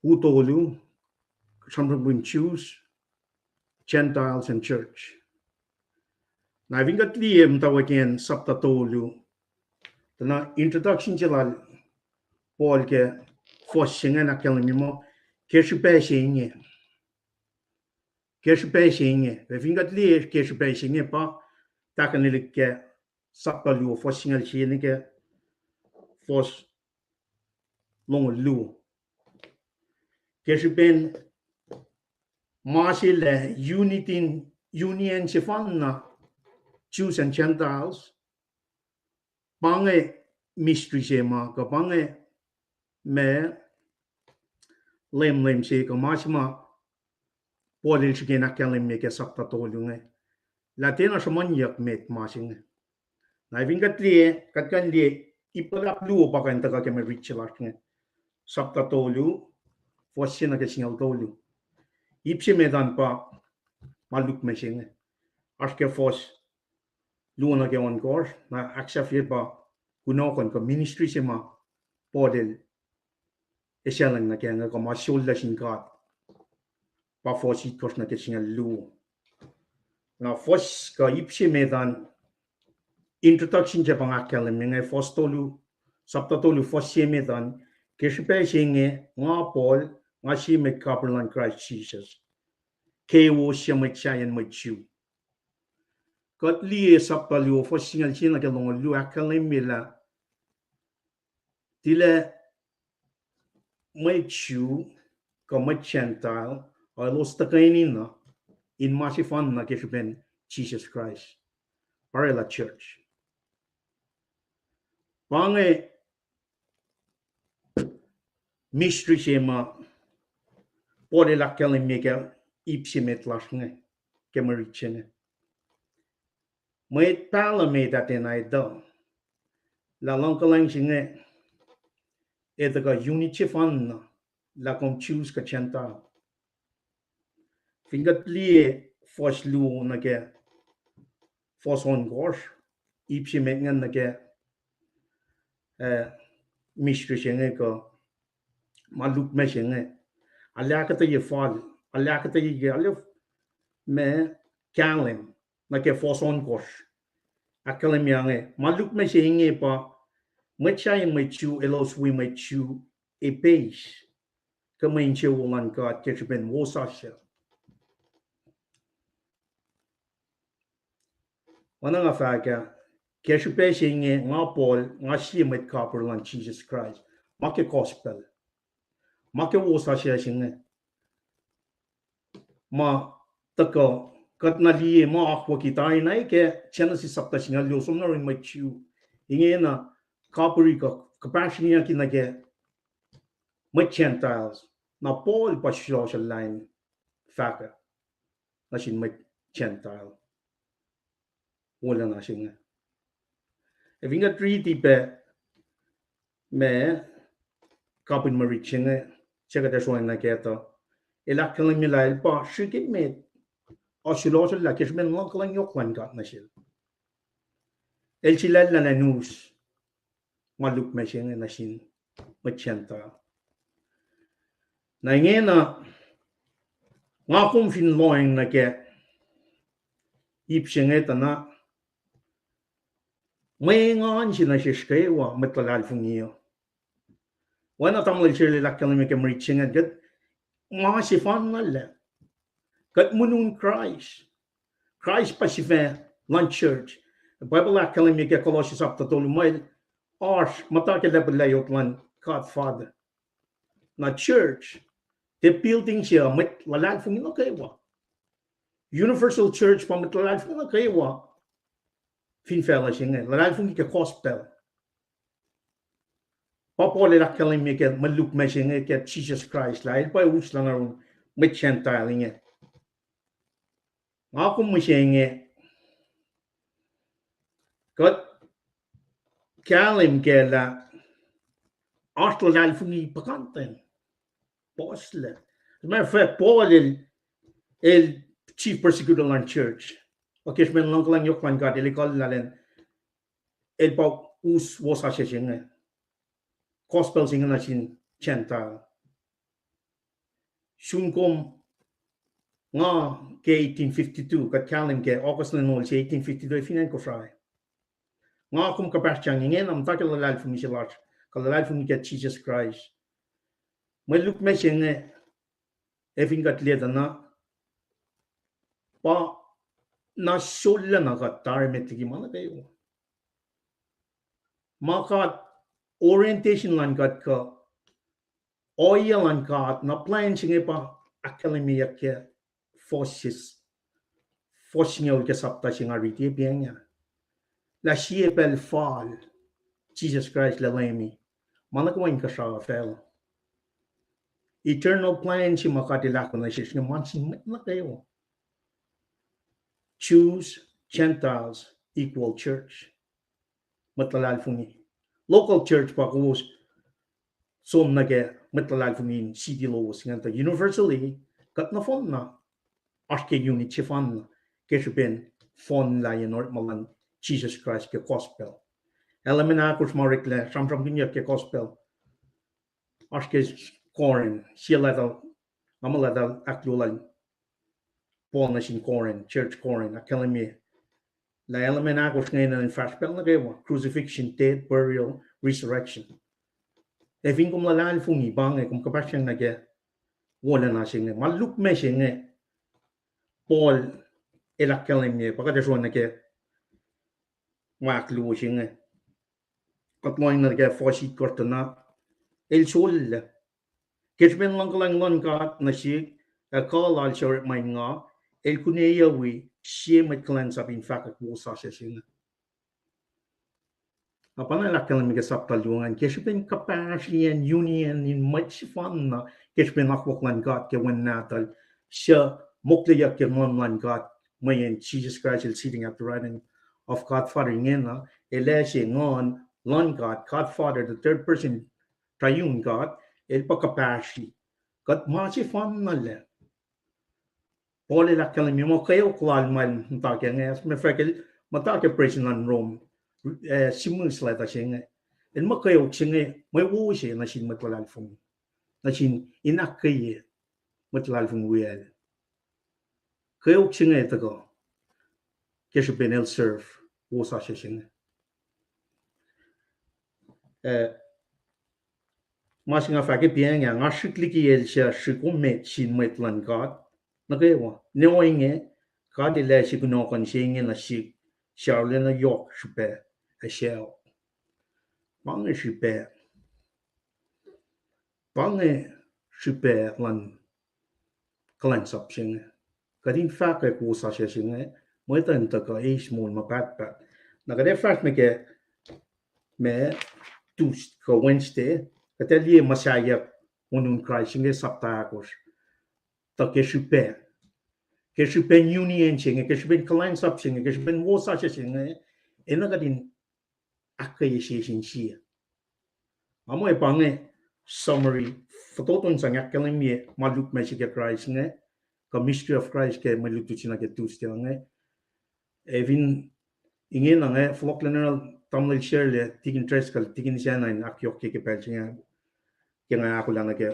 u tolu, sramsramkihn Jews, Gentiles and church. Na fin kuht liye muhtwacwacack in sapta tolu, tuh na introduction se lal Paul ke fuhs se ingacn ahkkahlwemye muh, ke srihpac se inge. Ke srihpac se inge. Ac fin kuht liye ke srihpac se inge pa tahkuhnelihk ke sapta luo fuhs singucul sie nuh ke fuhs longoul luo. Ke srihpen ma se lah unity, union sefanna Jews and Gentiles, pa inge mystery se ma, kuh pa inge ma leumleum se, kuh ma se ma Paul el srihke in ahkkahlwemye ke sapta tolu inge. Lah tiacna sruhmuhnyuck met ma se inge. Na fin kuht liye, kuht kuh in liye ip luhlahp luo pa kuh in tuhkuh ke mwe rit se lasr inge. Sapta tolu, fuhs se nuh ke singucul tolu. Ip se met an pa ma lukmac se inge. Oasr ke fuhs luo nuh ke ohnkohsr, na ahksahfye pa kunohkohn kuh ministry se ma Paul el esahlwacng nuh kac inge, kuh ma sollah sin God. Pa fuhs itkohsr nuh ke singucul luo. Na fuhs kuh ip se met an, introduction se pa nga ahkkahlwemye inge, fuhs tolu, sapta tolu fuhs se met an, ke srihpac se inge, nga Paul, nga sie mwet kapihr luhn Kraist Jisus, kewos suc mwet sahyacn mwet Jew. Kuht liye sapta luo fuhs singucul sie nuh ke longoul luo ahkkahlwemye lah tilac mwet Jew kuh mwet Gentile, elos tuhkweni na in ma sefanna ke srihpen Jisus Kraist. Orwaclah church. Pa inge mystery se ma Paul el ahkkahlwemye ke ip se met lasr inge, ke mwe rit se inge. Mwet pahluh met ah tiacna etuh lah luhngkuhlwacng se inge ac tuhkuh unit sefanna lah kom Jews kuh Gentile. Fin kuht liye fuhs luo nuh ke fuhs ohnkohsr, ip se met ingacn nuh ke mystery se inge kuh ma lukmac se inge. Arlac ahkuhtweyac fal, arlac ahkuhtweyac ke, arlac ma kahlwem nuh ke fuhs ohnkohsr. Ahkkahlwemye inge, ma lukmac se inge pa mwet sahyacn mwet Jew elos wi mwet Jew ipeis. ke mwe insewowo luhn God ke srihpen wosasuc. Oacna nga fahk ah, ke srihpac se inge nga Paul, nga sie mwet kapihr luhn Jisus Kraist. Ma ke gospel. Ma ke wosasuc se inge. Ma tuhkuh, kuht na liye ma akwucki tari na ke Genesis sapta singucul luo, som nuh yurin mwet Jew. Ingena kapihri kuh kuhpahsriyucki nuh ke mwet Gentiles. Na Paul pa sulosullah in fahk nuh sin mwet Gentile wolacna se inge. Ac fin kuht riti pac ma kapihn mwe rit se inge, se kuht ac sroang nuh kac uh, el ahkkahlwemye lah el pa srihke met, ac sulosullah ke srihpen luhngkuhlwacng yohk luhn God nuh sel. El sulaclah lah us ma lukmac se inge nuh sin mwet Gentile. Na ingena, nga kom fin lohacng nuh ke ip se inge tuh na, mwe engan se nuh sesr kwewa mwet luhlahlfongi uh. Oacna tamuhlwel Sherlel ahkkahlwemye ke mwe rit se inge, kuht ma sefanna lah kuht munun Kraist. Kraist pa sifac luhn church. Bible ahkkahlwemye ke Kolosse sapta tolu muh el oasr muhta ke lacpuh layot luhn God Father. Na church, the building se uh mwet luhlahlfongi nuh kwewa. Universal church pa mwet luhlahlfongi nuh kwewa fin facluh se inge, luhlahlfongi ke gospel. Pa Paul el ahkkahlwemye ke mwe lukmac se inge ke Jisus Kraist lah el pa us lana run mwet Gentile inge. Nga kom mihsenge, kuht kahlwem kac lah oasr luhlahlfongi puhkantwen, puhslac. As a matter of fact, Paul el, el chief persecutor luhn church. Ac ke srihpen luhngkuhlwacng yohk luhn God, el ekuhllah lah el pa us wosasuc se inge, gospel se inge nuh sin Gentile. Sun kom nga ke eighteen fifty-two, kuht kahlwem ke August lwen ol se eighteen fifty-two, fin acn Kosrae. Nga kom kuhpahsryang ingena muhta ke luhlahlfongi se lasr, kuh luhlahlfongi ke Jisus Kraist. Mwe lukmac se inge, ac fin kuht liye tuh na, pa na sollac na kuht tari met liki ma nuh kwewa. Ma God, orientation luhn God kuh ohiyac luhn God, na plwacn se inge pa ahkkahlwemyeyuck ke fohs, fohs singucul ke sapta se nga riti pac inge, lah sie pacl fal Jisus Kraist lah Leumi, ma nuh kwewa inkuhsrao facluh. Eternal plwacn se ma God El ahkoo nuh sesr inge ma nuh sin mwet nuh kwewa. Jews, Gentiles, equal church. Mwet luhlahlfongi. Local church pa kowos som nuh ke mwet luhlahlfongi in city lowos ingacn tuh universally, kuht nohfohnna oasr ke unit sefanna ke srihpen fohnlah in orekma luhn Jisus Kraist ke gospel. Element ahkosr ma oreklac sramsramkihnyuck ke gospel oasr ke Corinth, sie leta, nga muh leta ahkluo lal Paul nuh sin Corinth, church Corinth, ahkkahlwemye lah element ahkosr ingena in fahsr pacl nuh kwewa: crucifixion, death, burial, resurrection. Ac fin kom luhlahlfongi pa inge, kom kuhpahsryang nuh ke wolacna se inge, ma lukmac se inge, Paul el ahkkahlwemye, pa kuht ac sroang nuh ke ma ahkluo se inge. Kuht lohacng nuh ke fohs itkohsr tuh na, el sollac ke srihpen luhngkuhlwacng luhn God nuh sihk, ac kuh lal suc orekma in nga, el kuneyucwi sie mwet kuhlwacnsap in fahkwack wosasuc se inge. Na pa na el ahkkahlwemye ke sapta luo ingacn, ke srihpen kuhpahsriyacn union in mwet sefanna, ke srihpen akwuck luhn God ke Wen Nahtuhl, suc mokleyuck ke Nguhn luhn God, mweyen Jisus Kraist el sitting at the right hand of God Father ingena, el ase Nguhn luhn God, God Father, the third person, triune God, el pa kuhpahsri. Kuht ma sefanna lac. Paul el ahkkahlwemye muh kweok lal ma el muhta ke inge, as a matter of fact, el muhta ke presin luhn Rome, eh, sihmihs leta se inge. El muh kweok se inge mwe wo se nuh sin mwet luhlahlfongi, nuh sin in ahkkweye mwet luhlahlfongi wiyacl. Kweok se inge tuhkuh ke srihpen el serve wosasuc se inge. Eh, Ma se nga fahk ke piacng ah, nga srihk liki el suc srihk emet sin mwet luhn God nuh kwewa. Ne ohinge, God El ase kunohkohn se inge nuh sihk, suc arulacna yohk srihpac ac sucu. Pa inge srihpac. Pa inge srihpac luhn kuhlwacnsap se inge. Kuht in fahkwack wosasuc se inge, mwet uh in tuhkuh eis moul ma pahtpaht. Na kuht ac fahsr nuh ke ma Tuesday kuh Wednesday, kuht ac liye muhsahyuck onun Kraist inge sapta ahkosr. Tuh ke srihpac, ke srihpen union se inge, ke srihpen kuhlwacnsap se inge, ke srihpen wosasuc se inge, enenuh kuht in ahkkweye sie sin sie. Nga muh pa inge summary, fototo in sang ahkkahlwemye ma lukmac se ke Kraist inge, kuh mystery of Christ ke mwe lutlut se nuh ke Tuesday inge. Ac fin ingena inge, fohlohk lacna tamuhlwel Sherle, Tikin Driscoll, Tikin Sena in ahkyohkye ke pacl se inge, ke nga ahkolah nuh ke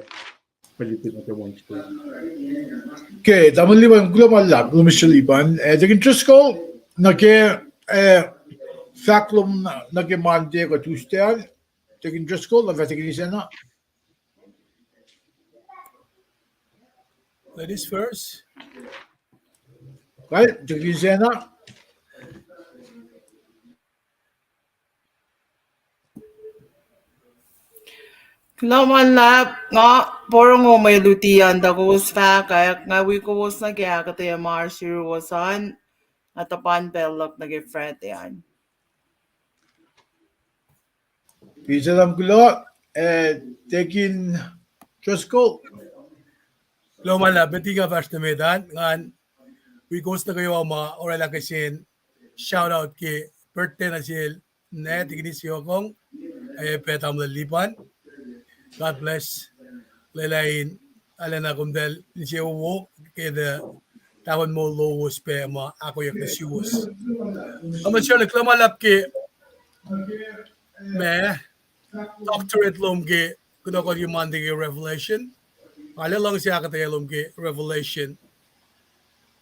mwe lutlut nuh ke Wednesday. Ke tamuhlwel Lipan, kuloh ma luhlahp, kuloh Mister Lipan. Eh, Tikin Driscoll, nuh ke, eh, fahk lom nuh ke Monday kuh Tuesday an, Tikin Driscoll, na fah Tikin Sena. Ladies first. Kal, Tikin Sena. Kuloh ma luhlahp, nga porongo mwe luti an tuh kowos fahkwack, nga wi kowos nuh ke ahkuhtweyac ma oasr yuruwos an, nga tuhpan pacl luhk nuh ke Friday an. Tikin Sena, kuloh, eh, Tikin Driscoll. Kuloh ma luhlahp, met liki nga fahsr nuh met an, ngan wi kowos nuh kwewa ma oraclah kihsen shout out ke birthday nuh sel nwe, Tikin Isiokong, ac pac tamuhlwel Lipan. God bless. Lwelah in arulacna komtacl insewowo ke the tahfuhn moul lowos pac ma ahkoeyuck nuh suwos. Tamuhlwel Sherle, kuloh ma luhlahp ke ma doctorate lom ke kunohkohn ke Monday ke Revelation. Arlac luhngse ahkuhtweyac lom ke Revelation.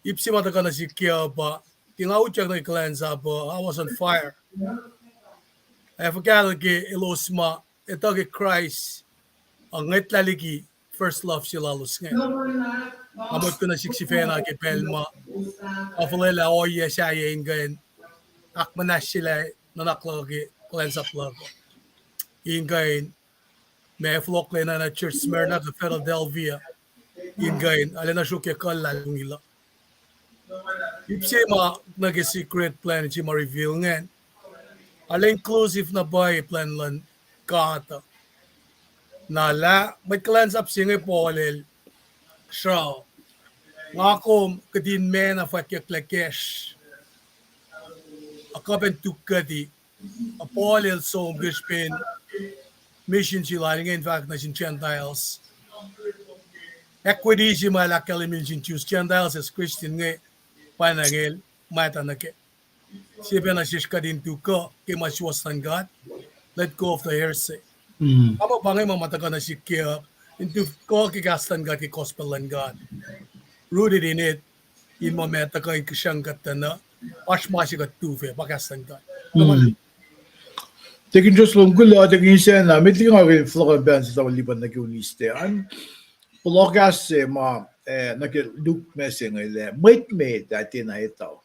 Ip se ma tuhkuh nuh sihk uh pa, ke nga utyak nuh ke kuhlwacnsap uh, I was on fire. Ac fuhkah nuh ke elos ma etuh ke Kraist, ac ngwetlah liki first love se lalos inge. Nga motko nuh sihk sifacna ke pacl ma nga fuhlwelah ohiyac sahyac in kuh in ahkmuhnahsyelah nuhnak luhk ke kuhlwacnsap luhk, in kuh in ma fohlohklac nuh ke church Smyrna kuh Philadelphia, in kuh in arulacna sruokyac kuh luhlahlfongi luhk. Ip se ma nuh ke secret plan se ma reveal ingacn, arlac inclusive na pwacye plan luhn God uh. Na lah mwet kuhlwacnsap se inge Paul el sruh, nga kom kihtin ma na fwackyucklac kacsr, ac kuh pac tukkuhti. Ac Paul el som ke srihpen mission se lal inge in fahk nuh sin Gentiles. Equity se ma el ahkkahlwemye nuh sin Jews, Gentiles as Christian inge, pwacnwacng el matwac nuh kac. Sie pacna sesr kuht in tu kuh ke ma suwohs luhn God, let go of the hearsay. Nga muh pa inge ma ma tuhkuh nuh sihk uh, in tu kuh ke kahs luhn God, ke gospel luhn God, rooted in it, in muh ma tuhkuh in kihsrucng kuht tuh na, oasr ma se kuht tu fac, pa kahs luhn God. Tikin Jerusalem, kuloh, Tikin Sena, met liki nga ke fohlohk pacl se tamuhlwel Lipan nuh ke Wednesday an. Fohlohk kahs se ma, eh, nuh ke lukmac se inge lah mwet met ah tiacna etuh.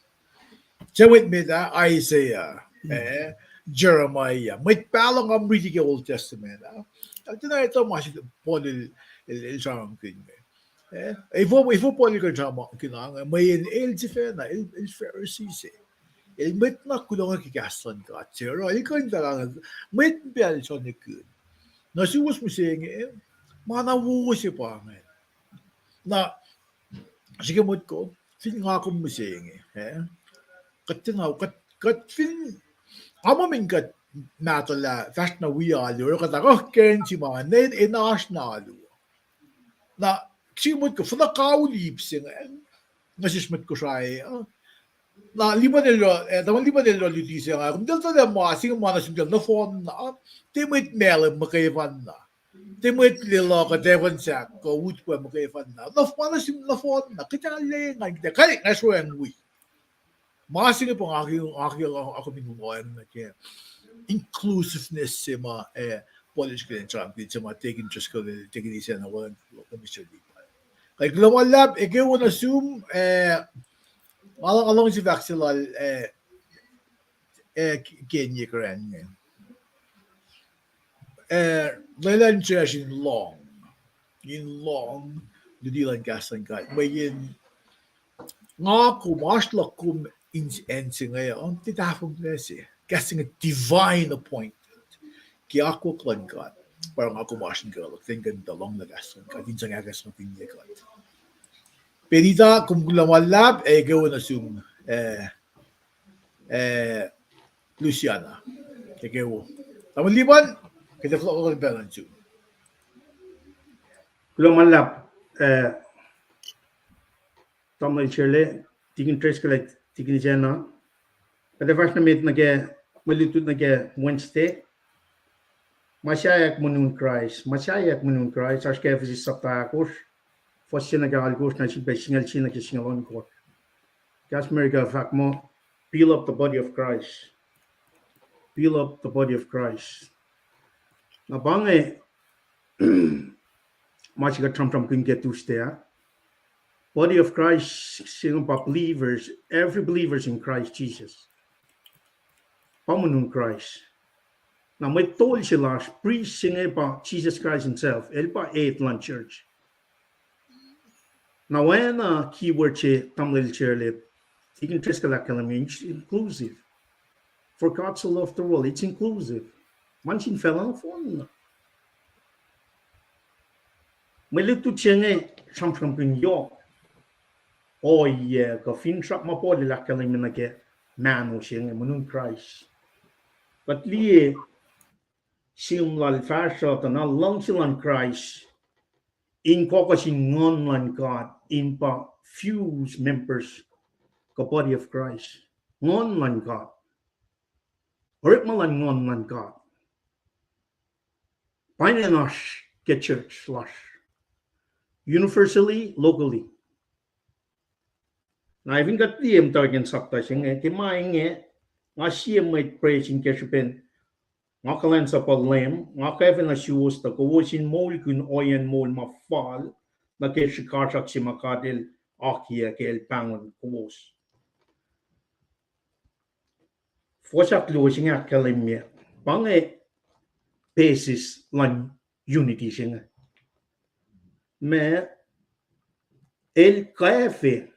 Suc mwet met ah? Isaiah, eh, Jeremiah. Mwet pahluh nga riti ke Old Testament ah, tiacna etuh ma se Paul el, el, el sramsramkihn inge. Eh, efuh, efuh Paul el kuh in sramsramkihn inge? Mweyen el sifacna, el, el Pharisee se. El mwet na kuloh ke kahs luhn God se oruh el kuh in tuh, mwet pacl sruhnekihn. Na suwos mihsenge, ma na wo se pa inge. Na srihke motko, fin nga kom mihsenge, eh, kuht tiacna, kuht, kuht fin, nga muh min kuht mahtuhlah fahsr na wi alu, oruh kuht ahkuh kacn se ma ne, enenuh oasr na alu. Na srihke motko, fin na kauli ip se inge nuh sesr mwet Kosrae uh, na Lipan el, eh, tamuhlwel Lipan el luti se inge, kom tiac etuh lah ma se inge ma nuh sum tiac nohfohnna, tiac mwet Malem muhkwefanna, tiac mwet Lelu kuh Tafunsak kuh Utwe muhkwefanna, nohf-, ma nuh sum nohfohnna, kuht arulacna, kuht ac, kuht ac sroacng wi. Ma se inge pa nga ke, nga ke, nga kom in lohacng nuh ke inclusiveness se ma, eh, Polish ke sramsramkihn se ma Deacon Driscoll, Deacon Isacna, Reverend Mister Levi. Kuloh ma luhlahp, eke wo nuh sum, eh, nga, nga luhngse fahk se lal, eh, eh, Kenye Grant inge. Eh, lwelah in sesr in lohng, in lohng luti luhn kahs luhn God. Mweyen nga kom, oasr luhk kom in acn se inge, on tiac tahfonglac se. Kahs se inge divine appointment. Ke akwuck luhn God, pa nga kom oasr in kuh luhk, ten kuh in tuh lohng na kahs luhn God, in sang ahkacsmakihnye God. Penita, kom kuloh ma luhlahp, ac eke wo nuh sum, eh, eh, Luciana. Eke wo. Tamuhlwel Liban, kuht ac fohlohkohn pacl nuh sum. Kuloh ma luhlahp, eh, Tamuhlwel Shirley, Deacon Driscoll, Deacon Isacna. Kuht ac fahsr nuh met nuh ke, mwe lutlut nuh ke Wednesday. Ma sahyac monun Kraist, ma sahyac monun Kraist, oasr ke Ephesus sapta ahkosr, fuhs se nuh ke alkosr, na sifilpac singucul sie nuh ke singucul ohnkohsr. Kahs America fahk muh, build up the body of Christ. Build up the body of Christ. Na pa inge, ma se kuht sramsramkihn ke Tuesday ah. Body of Christ, se inge pa believers, every believers in Christ Jesus. Pa monun Kraist. Na mwe tol se lasr, priest se inge pa Jesus Christ himself, el pa head luhn church. Na oacna keyword se Tamuhlwel Shirley, Deacon Driscoll ahkkahlwemye, it's inclusive. For God so loved the world, it's inclusive. Ma nuh sin facluh nohfohn. Mwe lutlut se inge sramsramkihn yohk ohiyac kuh finsrak ma Paul el ahkkahlwemye nuh ke mahno se inge, monun Kraist. Kuht liye sihm lal fahsruh tuh na luhngse luhn Kraist in kohkohsin Nguhn luhn God in pa fuse members kuh body of Christ. Nguhn luhn God. Orekma luhn Nguhn luhn God. Pa inge oasr ke church lasr. Universally, locally. Na fin kuht liye muhtwacwacack in sapta se inge, ke ma inge, nga sie mwet presin ke srihpen nga kuhlwacnsapuh Leum, nga kwacfe nuh suwos tuh kowos in moulkihn ohiyacn moul ma fal nuh ke srihkasrak se ma God el akiyac ke el pahngon kowos. Fuhs ahkluo se inge ahkkahlwemye, pa inge basis luhn unity se inge. Ma el kwacfe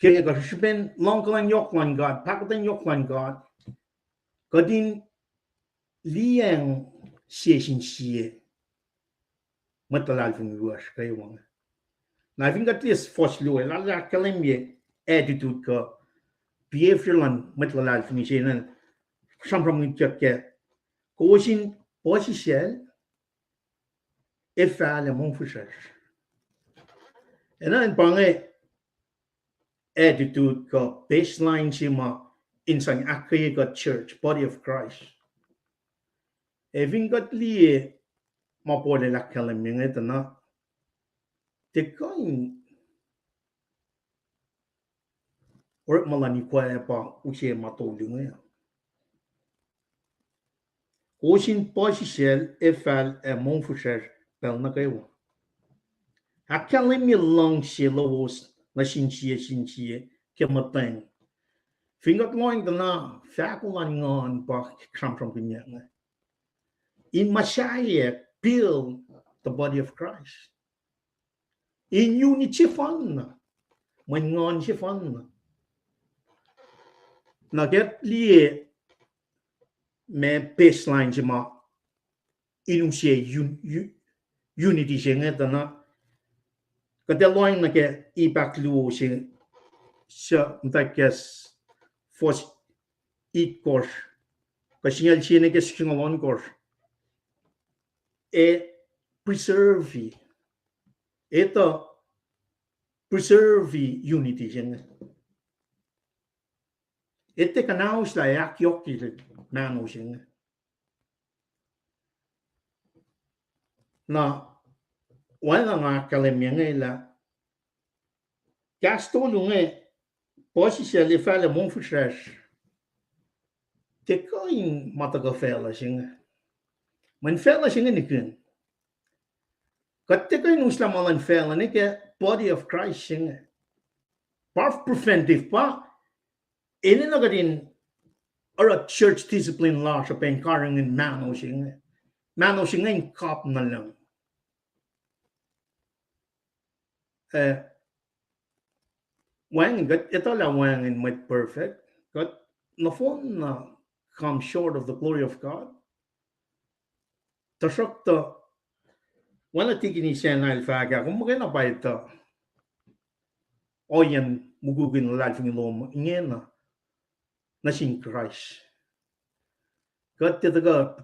ke kuh srihpen luhngkuhlwacng yohk luhn God, pahkotwen yohk luhn God, kuht in liyacacng sie sin sie mwet luhlahlfongi lasr kwewa. Na fin kuht liye fuhs luo, el ahkkahlwemye attitude kuh behavior luhn mwet luhlahlfongi se ingacn, sramsramkihnyuck ke, kowos in puhsisacl, ac fal ac mongfihsrwacsr. Ac na pa inge attitude kuh baseline se ma in sang ahkkweye kuht church, body of Christ. Ac fin kuht liye ma Paul el ahkkahlwemye inge tuh na, tiac kuh in orekma luhn ikoac pa use ma tolu inge. Kowos in puhsisacl, ac fal ac mongfihsrwacsr pacl nuh kwewa. Ahkkahlwemye luhngse lowos nuh sin sie sin sie ke muhtweng. Fin kuht lohacng tuh na, fahko luhn Nguhn pa sramsramkihnyuck inge. In ma sahyac, build the body of Christ. In unit sefanna, mwe Nguhn sefanna. Na kuht liye ma baseline se ma in use un-, u-, unity se inge tuh na, kuht ac lohacng nuh ke ip ahkluo se, suc muhtwacwacack fuhs itkohsr, kuh singucul sie nuh ke singucul ohnkohsr. Ac preserve, etuh preserve unity se inge. Etuh kuhnauslah ac ahkyohkye mahno se inge. Na, oacna nga ahkkahlwemye inge lah, kahs tolu inge, puhsisacl, ac fal ac mongfihsrwacsr. Tiac kuh in ma tuhkuh facluh se inge. Mweyen facluh se inge nihkihn. Kuht tiac kuh in uslah ma luhn facluh nuh ke body of Christ se inge. Pa preventive, pa enenuh kuht in oruh church discipline lasr uh pa in karihngihn mahno se inge. Mahno se inge in kap nuh lucng. Eh, wacngihn, kuht etuh lah wacngihn mwet perfect. Kuht nohfohn na come short of the glory of God. Tuhsruhktuh, oacna Tikin Isacna el fahk ah, kom muhkwena pa etuh ohiyacn mukwikwi in luhlahlfongi lom ingena nuh sin Kraist. Kuht tiac tuhkuh